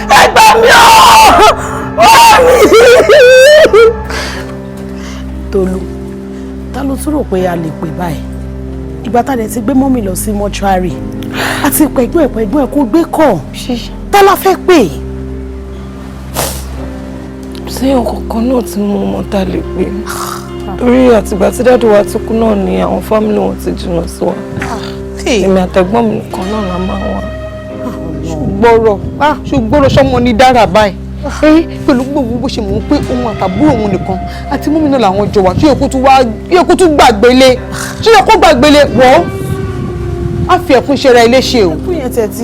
Ẹ gbà mí o, mami. Tolú, ta ló tún rò pé a lè pè báyìí? Ìgbà tá a lè ti gbé mọ́mì lọ sí mọ́ṣúárì àti pẹ̀gbọ́n ẹ̀ pẹ̀gbọ́n ẹ̀ kó gbé kọ̀, tá la fẹ́ pè? Sí ọ̀kọ̀ọ̀kan náà tí mo mọ̀ tá lè pè, torí àtìgbà tí dáàdì wa ti kú náà ni àwọn fámìlì wọn ti jìnnà sí wa. Èmi àtẹ̀gbọ́n mi nìkan náà la máa wà. Ṣùgbọ́rọ̀ ṣọmọ ni dára báyìí pẹ̀lú gbogbo bó ṣe mọ̀ pé òun àtàbúrò òun nìkan àti mọ́mí náà làwọn jọ wà. Ṣé yẹ kó tún gbàgbélé? Ṣé yẹ kó gbàgbélé? Wọ́ má fi ẹkún ṣe ra ilé ṣe o,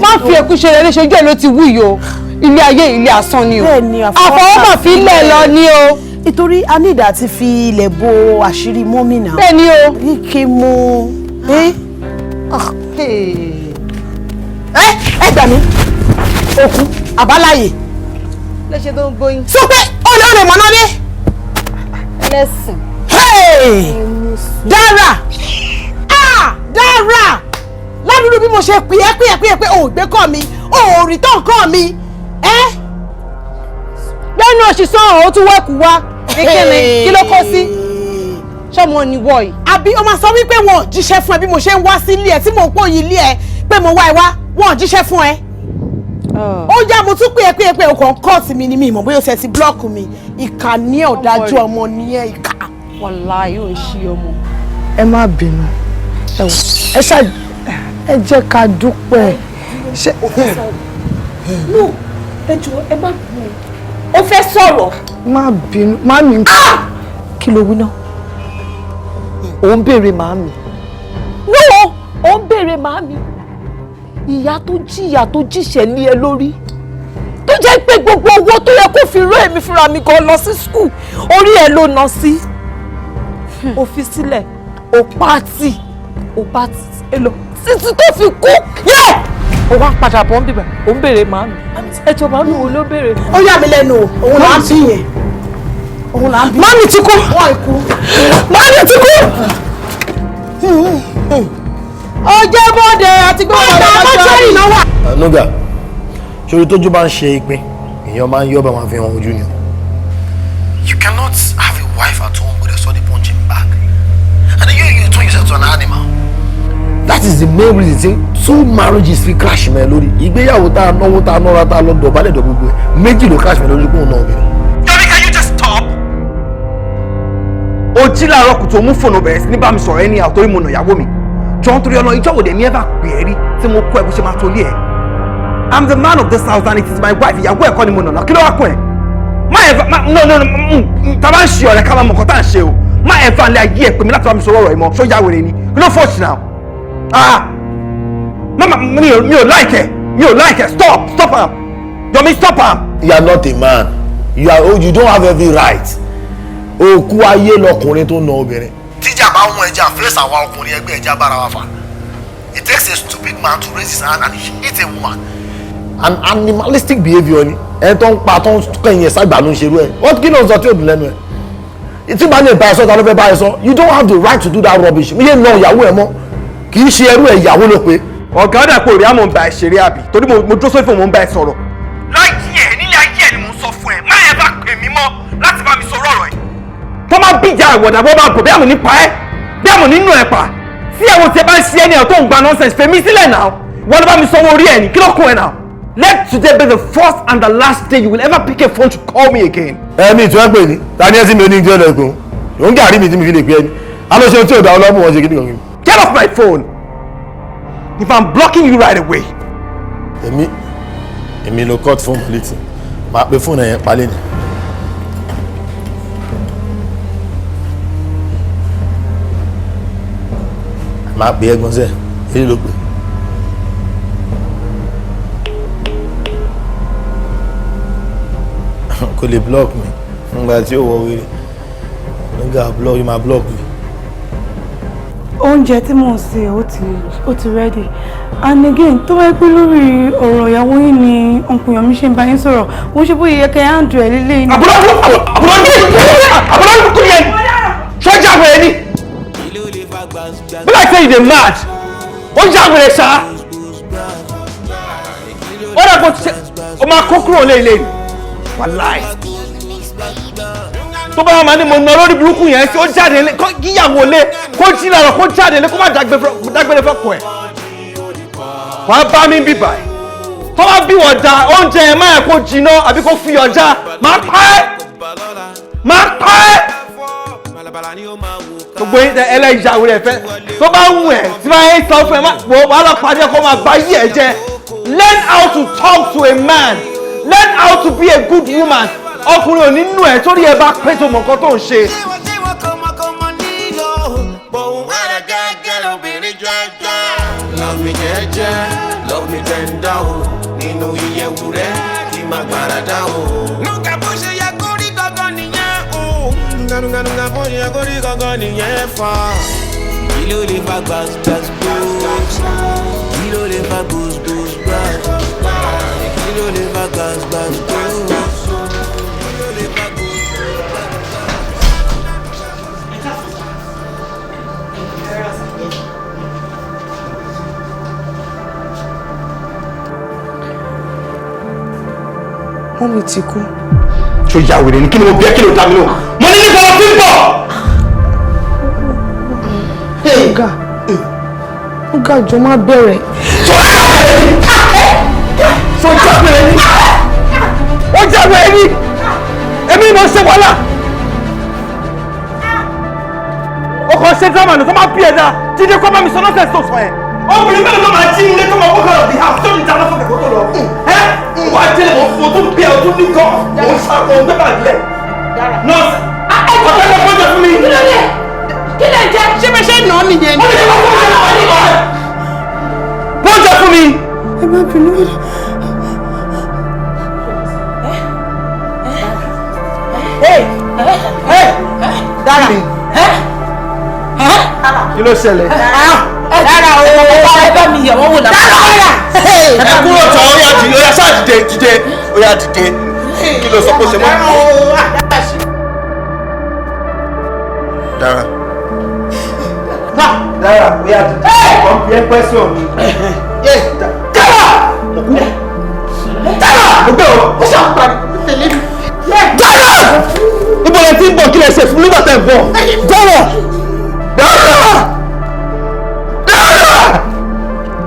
má fi ẹkún ṣe ra ilé ṣe. Ojú ẹ̀ ló ti wú yìí o. Ilé ayé ilé asán ni o, àfọwọ́mọ̀ fi lẹ̀ lọ ni o. Nítorí a ní ìdá ti fi ilẹ̀ bo àṣírí mọ́mí náà. Bẹ́ẹ̀ ni o. Kí mo ẹ gbà mí, òkú àbáláyé lẹ́sẹ̀ tó ń gbóyin. Sọ pé olè olè mọ̀nà dé. Ẹlẹ́sìn. Dára, Dára, ládùúgbò bí mo ṣe pè é pè é pè é pé o ò gbé kọ́ mi, o ò rí tán kọ́ mi. Lẹ́nu òṣìṣẹ́ ọ̀hún ó tún wẹ́kù wá ní kíni kí ló kó sí ṣọmọ ni wọ̀ yìí. Àbí o máa sọ wípé wọn ò jíṣẹ́ fún ẹ bí mo ṣe ń wá sílé ẹ tí mò ń pòyì ilé ẹ pé mo wá ẹ wá, wọn ò jíṣẹ́ fún ẹ. Ó yá, mo tún pè é pé é pé o kàn kọ́ọ̀tì mi ni, mi ìmọ̀ bóyá o ṣe ti blọ́ọ̀kì mi. Ìkà ní ọ̀dájú ọmọ ní ẹ, ìkà. Wàláhì yóò ṣí ọmọ. Ẹ má bínú, ẹ wò ẹ ṣá, ẹ jẹ́ ká dúpẹ́. Ṣé No, ẹ jọ̀ọ́ ẹ má bínú. Ó fẹ́ sọ̀rọ̀. Má bínú, má mi. Kí ló wí náà? Ò ń béèrè màámi. No, ò ń béèrè màámi. Ìyá tó jìyà tó jìṣẹ́ lé ẹ lórí, tó jẹ́ pé gbogbo owó tó yẹ kó fi rán èmi fúnra mi gan lọ sí skul, orí ẹ ló ná sí. Ó fi sílẹ̀, ó pàtì, ó pàtì ẹ lọ títí tó fi kú. Yẹ ó wá padà bọ̀ ń bìbà, ó ń béèrè màámi. Ẹ jọ màámi wo ló béèrè? Ó yà mí lẹ́nu o, òun là ń bí yẹn, òun là ń bí. Màámi ti kú. Wọ́n ikú. Màámi ti kú. Ó jẹ́ bọ́ọ̀dẹ̀ àti gbọ́dọ̀ ọ̀dà mọ́ṣúárì náà wà. Nuga, ṣorí tójú bá ń ṣe ìpín, èèyàn máa ń yọ́ bá máa fi hàn ojú ni o. You cannot have a wife at home with a sudden punching bag and then you turn yourself to an animal. That is the main reason say two marriages fi crash mẹ́ lórí. Ìgbéyàwó tá a náwó tá a nọ́ra tá a lọ dọ̀bálẹ̀ dọ̀ gbogbo ẹ̀ méjì ló crash mẹ́ lórí kóun náà obìnrin. Yomi, can you just stop? O jí láàárọ̀ kùtù, o mú fóònù bẹ̀rẹ̀ sí ní bá mi sọ̀rọ̀ ẹni àtòrí mo nà ìyàwó mi. Jọ̀ọ́ nítorí Ọlọ́run, ìjọ́ wo lèmi ever pè é rí tí mo kọ́ ẹ bó ṣe máa tolé ẹ̀? I'm the man of this house and it is my wife. Ìyàwó ẹ̀ kọ́ ni mo nà náà. Kí ló wá kún ẹ̀? Má ẹ̀ má no no no, tá a bá ń ṣe ọ̀rẹ́ ká máa mọ̀ nǹkan tá à ń ṣe o. Má ẹ̀ fà lẹ́ ayé ẹ̀ pè mí láti bá mi sọ̀rọ̀ ọ̀rọ̀ ẹ̀ mọ́. Ṣó yá wèrè ni? Kí ló fọ́ọ̀ṣì náà? Ah! Mama, mi ò like ẹ. Mi ò like ẹ. Stop! Stop am! Yomi, stop am! You are not a man. You are, oh, you don't have every right. Òkú ayé lọkùnrin tó ń na obìnrin. Tíjà bá wọn ẹja fèsì àwa ọkùnrin ẹgbẹ́ ẹja bára wa fà. It takes a stupid man to raise his hand and hit a woman. An animalistic behaviour ni. Ẹni tó ń pa tó ń kẹ̀yìn ẹ̀ ságbà ló ń ṣerú ẹ̀. Wọ́n kí ló ń sọ tí ò dùn lẹ́nu ẹ̀? Tí bá lè bá ẹ sọ, ta ló fẹ́ bá ẹ sọ? You don't have the right to do that rubbish. Mi yé na ìyàwó ẹ mọ́. Kì í ṣe ẹrú ẹ̀, ìyàwó ló pé. Ọ̀gá, ọ̀dà pé òrìà mò ń bá ẹ ṣeré àbí? Torí mo dúró sórí fún mo ń bá ẹ sọ̀rọ̀. Láyé ẹ, nílé ayé ẹ ni mò ń sọ fún ẹ. Má ẹ bá pè mí mọ́ láti bá mi sọ̀rọ̀ ọ̀rọ̀ yìí. Tó máa bíjà ìwọ̀dà bó bá bọ̀ bí àmọ̀ nípa ẹ, bí àmọ̀ nínú ẹ pa. Tí ẹ̀wọ̀n tí ẹ bá ń ṣe ẹni ẹ̀ tó ń gba nonsense, fèmí sílẹ̀ náà. Wọ́n ló bá mi sanwó orí ẹ̀ ní kí ló kún ẹ náà? Let today be the first and the last day you will ever pick a phone to call me again. Ẹ̀mí tí wọ́n pè ní ta ni ẹ sí mi oní ìjọ lẹ́kùn òun gàrí mi tí mi fi lè pè ẹni alóṣe tí ò dá ọlọ́mú wọn ṣe kí nìkan. Get off my phone! If I'm blocking you right away. Èmi ló cut phone létí, máa pe fóònù ẹ̀yẹn palẹ̀ ni. Máa pe ẹ̀gbọ́n sẹ́ èyí ló pè. Kò lè block mi nígbà tí ó wọ wéré nígbà block yóò máa block mi. Oúnjẹ tí mò ń sè, ó ti ready. And again, tó bá yẹ pé lórí ọ̀rọ̀ ìyàwó yín ni ọkùnrin mi ṣe ń bá yín sọ̀rọ̀, wọ́n ṣe bóyá yẹ kẹ́ handle ẹ̀ lélẹ́yìn. Àbúrò àbúrò àbúrò kúrò yẹn, sọ́jà wẹ̀rẹ̀ ni. Be like say you dey mad. Ó yà wẹ̀rẹ̀ ṣá. Ó dà kó ṣe o máa kó kúrò lé ilé ni. Wàláì. Tó bá wà máa ní mo nà lórí burúkú yẹn sí, ó jáde lé kíyàwó lé kó jí lára kó jáde lé kó má dágbére fọ́kọ ẹ̀. Wàá bá mi bí báyìí. Tó bá bí wọ́n da oúnjẹ yẹn máa yẹ kó jiná àbí kó fi ọjà, máa pa ẹ́. Máa pa ẹ́. Gbogbo ẹlẹ́yàwó rẹ̀ fẹ́ tó bá ń wù ẹ́ tí máa ń sọ fún ẹ, má wò wàá lọ pàdé ọkọ máa bá yí ẹ jẹ. Learn how to talk to a man. Learn how to be a good woman. Ọkùnrin ò ní nù ẹ torí ẹ bá pé tó mọ nǹkan tó ń ṣe. Love me jẹ́jẹ́, love me tender o, nínú ìyẹ̀wù rẹ̀ kí n máa gbàràdà o. Nùkà bó ṣe yẹ kó rí gangan nìyẹn o. Nùkà bó ṣe yẹ kó rí gangan nìyẹn fà. Kí ló lè fa gbas gbas gbos? Kí ló lè fa gbos gbos gbas? Kí ló lè fa gbas gbas gbos? Kí ló lè fa gbos gbas gbas? Mummy ti kú. Ṣó ya wèrè ni? Kí ni mo bí ẹ? Kí ló dá mi lóhùn? Mo ní nípa ọtí ń bọ̀. Ọ̀gá, ọ̀gá, jọ̀ọ́ má bẹ̀rẹ̀. Ṣó ya wèrè ni? Ó já wèrè ni? Èmi ni mo ṣe wàhálà. Ó kàn ṣe drama ní tó máa bí ẹ̀dá jíjẹ́ kó bá mi sọ nonsense tó sọ yẹn. Obìnrin mélòó ló máa jí ilé tó máa walk out of the house tó ní dáná fún kẹ̀kọ́ tó lọ? Ẹ́ wà á jẹ́lẹ̀ mọ́ fún o tó ń bí ẹ, o tún ní gan. Òun ṣàkóso òun gbé bàjẹ́. Nọ́ọ̀sì. Ọ̀gá ló gbọ́dọ̀ fún mi. Kí ló dé? Kí lè jẹ? Ṣé bẹ ṣe nà án nìyẹn ni? Ó ní kí wọ́n fún mi. Bọ́ọ̀jẹ̀ fún mi. Ẹ má bínú. Hey! Hey! Dára. Kí ló ṣẹlẹ̀? Dára o. Ẹ bá mi yẹ̀ wọ́n wò lápá. Dára. Ẹ kúrò tán, ó yá dìde, ó yá ṣáà dìde, dìde, ó yá dìde. Kí ló sọ pé ó ṣe mọ́? Dára. Dára, ó yá dìde. Wọ́n fi ẹ́ pẹ́sọ̀ mi. Dára! Mo kú. Dára! Mo gbé o. Ó ṣàpàdé tẹ̀lé mi. Dára! Ibo lẹ ti ń bọ̀? Kí lẹ ṣe fún nígbà tẹ̀ ń bọ̀? Dára! Dára! Dára!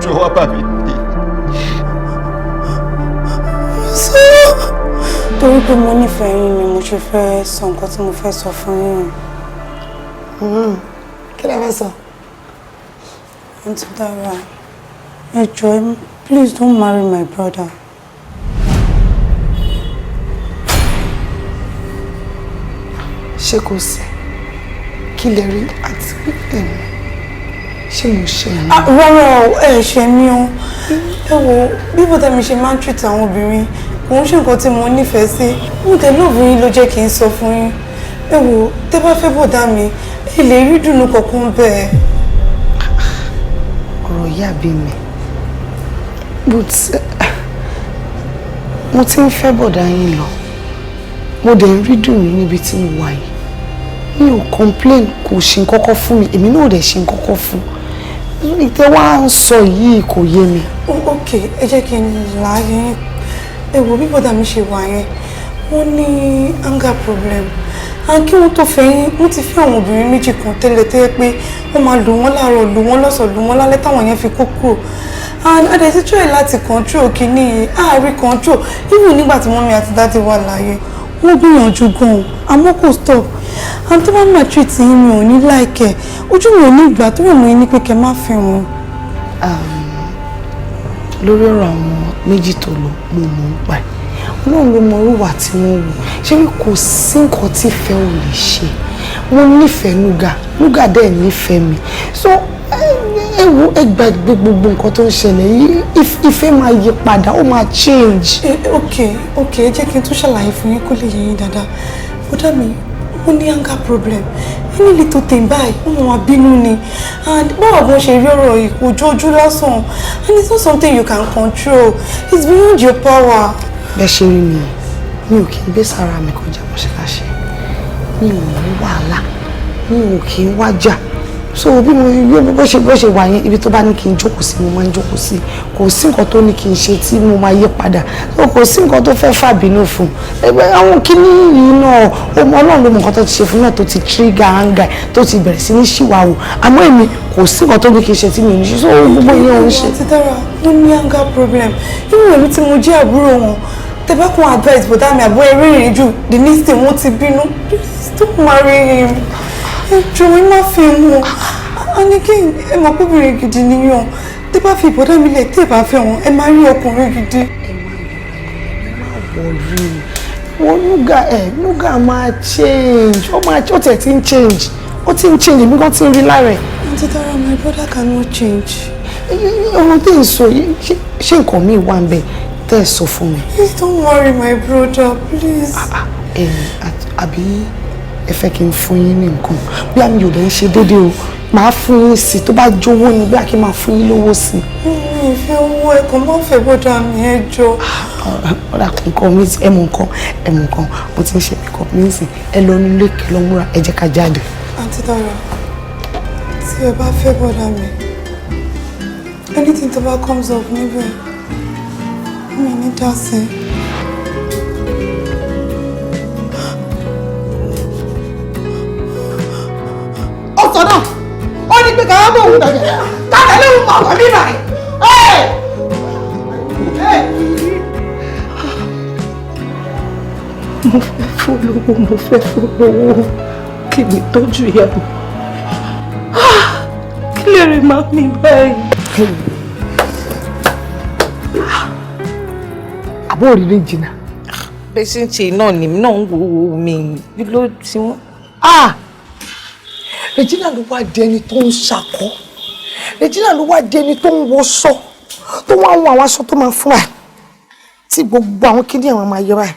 Jọ̀wọ́ bá mi dé. Torí pé mo nífẹ̀ẹ́ yín ni mo ṣe fẹ́ sọ nǹkan tí mo fẹ́ sọ fún yín. Kí lẹ fẹ́ sọ? Aunty Dara, ẹ jọ̀ọ́, please don't marry my brother. Ṣé kò sí? Kí lẹ rí àti pé ṣé mo ṣe yín? Rárá o, ẹ ṣe mí o. Ẹ wo bí bọ́dà mi ṣe máa ń treat àwọn obìnrin, kò ń ṣe nǹkan tí mo nífẹ̀ẹ́ sí. Mo tẹ̀ lóògùn yín ló jẹ́ kí n sọ fún yín. Ẹ wo, tẹ́ bá fẹ́ bọ́dà mi, ẹ lè rí dùnú kankan bẹ́ẹ̀. Ọ̀rọ̀ ìyá bí mi, but mo ti ń fẹ́ bọ̀dá yín lọ, mo dẹ̀ ń rí dùnú níbi tí mo wà yìí. Mi ò complain, kò ṣe nǹkankan fún mi, èmi náà ò dẹ̀ ṣe nǹkankan fún ìtẹ́ wá ń sọ yìí, kò yé mi. Ok, ẹ jẹ́ kí n là á yẹn. Ẹ wo bí bọ́dà mi ṣe wà yẹn, wọ́n ní anger problem, and kí wọ́n tó fẹ́ yín, wọ́n ti fẹ́ àwọn obìnrin méjì kan tẹ́lẹ̀ tẹ́lẹ̀ pé wọ́n máa lù wọ́n láàárọ̀, lù wọ́n lọ́sàn-án, lù wọ́n lálẹ́, táwọn yẹn fi kó kúrò. And a dẹ̀ ti try láti control kìíní yìí, àárí control. Even nígbà tí mummy àti daddy wà láàyè, wọ́n gbìyànjú gan-an, àmọ́ kò stop. And tó bá máa treat yín, mi ò ní like ẹ̀, ojú mi ò ní ìgbà tó rẹ̀ mọ́ yín ní pé kẹ́ má fẹ́ wọn. Lórí ọ̀rọ̀ àwọn méjì tó lọ, mo mọ̀ ń pa ẹ̀. Ọlọ́run ló mọ orúwà tí wọ́n wù. Ṣé wí kò sí nǹkan tí ìfẹ́ ò lè ṣe. Mo nífẹ̀ẹ́ Nuga, Nuga dẹ̀ nífẹ̀ẹ́ mi. So ẹ wo, ẹ gbàgbé gbogbo nǹkan tó ń ṣẹlẹ̀ yìí. Ìfẹ́ máa yí padà, ó máa change. Ok, ẹ jẹ́ kí n tún ṣàlàyé fún yín kó lè yé yín dáadáa. Bọ́dà mi, wọ́n ní anger problem. Any little thing báyìí, wọ́n máa bínú ni. And báwo bó ṣe rí ọ̀rọ̀ yìí, kò jójú lásán, and it's not something you can control. It's beyond your power. Bẹ́ẹ̀ ṣe rí mi, mi ò kí ń gbé sára mi kọjá mọ́ṣáláṣí. Mi ò ní wàhálà, mi ò kí ń wájà. So bí mo yóò bó ṣe wà yẹn, ibi tó bá ní kí n jókòó sí, mo máa ń jókòó sí. Kò sí nǹkan tó ní kí n ṣe tí mo máa yí padà. So kò sí nǹkan tó fẹ́ fàbínú fún ẹgbẹ́ àwọn kíní yìí náà. Ọmọ Ọlọ́run ló mọ nǹkan tó ti ṣe fún náà tó ti trigger anger, tó ti bẹ̀rẹ̀ sí ní ṣìwàwò. Àmọ́ èmi, kò sí nǹkan tó ní kí n ṣe tí mi ò ní ṣe. So gbogbo yẹn ò ń ṣe. Àǹtí Dára, wọ́n ní anger problem. Even èmi tí mo jẹ́ àbúrò wọn, tẹ bá kún advice bọ̀dá mi àbọ̀ eré ìrìn jù, the next thing, wọ́n ti bínú. Please don't marry him. Ẹ jọ̀ọ́, ẹ má fi wọn. And again, ẹ mọ̀ kóbìnrin gidi nìyàn. Tẹ bá fi bọ̀dá mi lẹ̀, tẹ́ ẹ bá fẹ́ wọn, ẹ máa rí ọkùnrin gidi. Worry wọn. Nuga, ẹ Nuga máa change, ó máa, ó tẹ̀ ti ń change, ó ti ń change. Èmi kan ti ń rí lára ẹ̀. Àǹtí Dára, my brother cannot change. Ohun tẹ́ ń sọ yìí, ṣé nǹkan mi wà ń bẹ̀ tẹ́ ẹ sọ fún mi? Please don't worry my brother, please. Ẹ àbí ẹ fẹ́ kí n fún yín ní nǹkan? Bí àmì ò lè ń ṣe déédéé o, màá fún yín sí. Tó bá jówó ni, bí a kí n máa fún yín lówó sí. Mi ì fẹ́ owó, ẹ̀kọ́ máa ń fẹ́ bọ́dà mi, ẹ jọ̀ọ́. Ọ̀rà nǹkan mi, ẹ mọ nǹkan, ẹ mọ nǹkan, mo ti ń ṣe makeup mi sìn. Ẹ lọ nílé, kẹ lọ múra, ẹ jẹ́ ká jáde. Àǹtí Dára, tí ẹ bá fẹ́ bọ́dà mi, anything tó bá comes up níbẹ̀, mi ní dá sí i. Ó sọ náà, ó ní pé káwọn bò ń dọ̀jẹ̀ káàkiri ló ń mọ̀ ọ́ bíbà yìí. Mo fẹ́ fún lówó, mo fẹ́ fún lówó kí mi tọ́jú ìyá mi. Kí lè rí máa mi báyìí? Àbó òrìrì jìnnà. Bẹ́ẹ̀ ṣe ń ṣe náà ni náà ń wo mi ló ti wọ́n. Ah, Regina ló wá di ẹni tó ń ṣakọ. Regina ló wá di ẹni tó ń wọṣọ, tó wá ń wọ àwọn aṣọ tó máa fún ẹ tí gbogbo àwọn kíndìn àwọn máa yọ báyìí.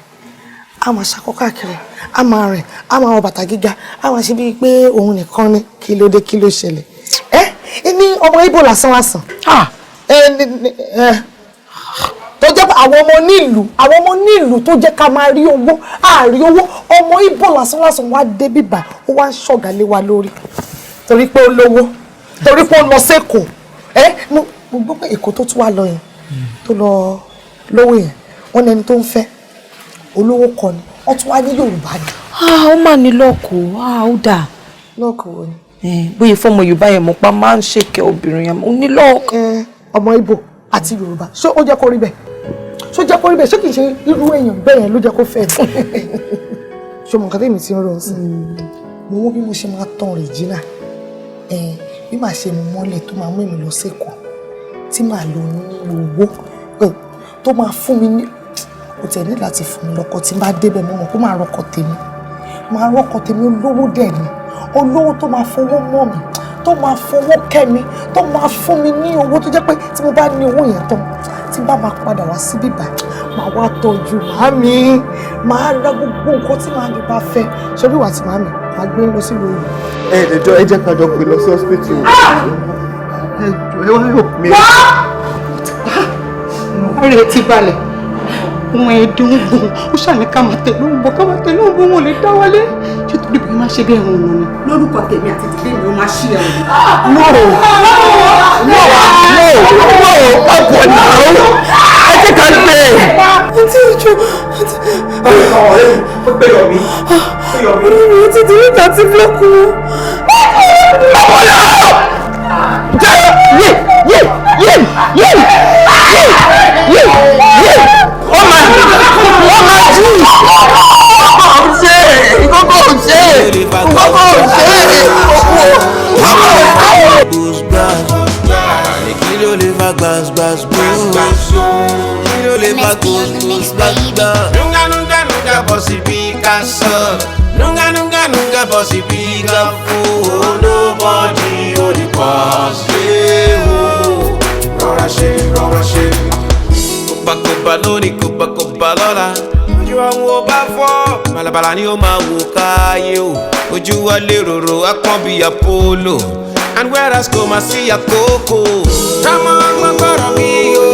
A máa ṣakọ káàkiri, a máa rìn, a máa wọ bàtà gíga, a máa ṣe bíi pé òun nìkan ni. Kí ló dé? Kí ló ṣẹlẹ̀? Ẹ ní ọmọ Ìgbò lásán lásán ẹ ẹ tó jẹ́ pé àwọn ọmọ nílùú, àwọn ọmọ nílùú tó jẹ́ ká máa rí owó, àárí owó. Ọmọ Ìgbò lásán lásán wá dé bíbà, ó wá ń ṣọ̀gá lé wa lórí torí pé ó lówó, torí pé ó lọ sẹ́kọ̀ọ́. Ẹ mo gbọ́ pé Èkó tó tún wá lọ yẹn, tó lọ lówó yẹn, wọ́n ní ẹni tó ń fẹ́ olówó kan ni, wọ́n tún wá ní Yorùbá ni. Ó mà ní luck, ó dáa. Luck wo ni? Bóyá fọmọ Yorùbá yẹn, mo pa máa ń ṣèkẹ́ obìnrin yẹn, ó ní luck. Ọmọ Ìgbò àti Yorùbá, ṣé ó jẹ́ kó rí bẹ́ẹ̀? Ṣó jẹ́ kó rí bẹ́ẹ̀? Ṣé kìí ṣe irú èèyàn bẹ́ẹ̀ yẹn ló jẹ́ kó fẹ́? Ṣé mo nǹkan tẹ́mi ti ń rò sí? Mo wọ́n bí mo ṣe máa tán Regina, bí màá ṣe mú mọ́lẹ̀ tó máa mú èmi lọ sẹ́kọ̀ọ́, tí màá lọ ní owó tó máa fún mi ní. Kò tẹ̀ ní láti fún mi lọ́kọ. Tí n bá débẹ̀, mo mọ̀ kó máa rọkọ tèmi, máa rọkọ tèmi. Olówó dẹ̀ ni. Olówó tó máa fowó mọ́ mi, tó máa fowó kẹ́ mi, tó máa fún mi ní owó tó jẹ́ pé tí mo bá ní owó yẹn tán, tí n bá máa padà wá síbí báyìí, màá wá tọ́jú màámi, màá ra gbogbo nǹkan tí màámi bá fẹ́. Ṣé bí wàá ti màámi, màá gbé lọ sílùú òyìnbó. Ẹ ẹ jọ, ẹ jẹ́ ká jọ gbé lọ sí hospital. Ẹ jọ, ẹ wá help me. Ọ̀rẹ́ ti balẹ̀, ohun ẹ̀dùn gùn ó ṣàní ká máa tẹ̀lé òun bọ̀, ká máa tẹ̀lé òun bọ̀, wọn ò lè dá wálé. Ṣé torí bí wọ́n máa ṣe bí ẹ̀wọ̀n ọ̀nà ni lórúkọ tèmi àti tìlé mi, ó máa ṣí ẹ̀wọ̀n. No, no, no, no, ọkọ̀ náà, ẹ jẹ́ ká gbé. Àǹtí ìjọ. Ọ̀rẹ́ mi, ó gbé yọ̀ mí. Orí mi ti di níta ti búlọ́kù. Ọkọ̀ náà jẹ́ yé yé yé yé yé yé yé, ó máa jí. Kókó ò ṣe, kókó ò ṣe, kókó ò ṣe, kókó ò ṣe. Kí ló lè fa gbas gbas gbos? Kí ló lè fa gbos gbos gbas gbas? Nunga nunga nunga bọ̀ sí bí ká sọ. Nunga nunga nunga bọ̀ sí bí ká fún. Nobody ò lè pa ṣé o. Rọra ṣe, rọra ṣe. Kóbákóbá lónìí, kóbákóbá lọ́la. Ojú àwọn ọba fọ́. Màlàbàlà ni ó máa wò káyé o. Ojú wa lè rorò, apọ́n bíi Apollo. And whereas kò máa sí àkókò. Rámọ́ gbọ́gbọ́rọ̀ mi o.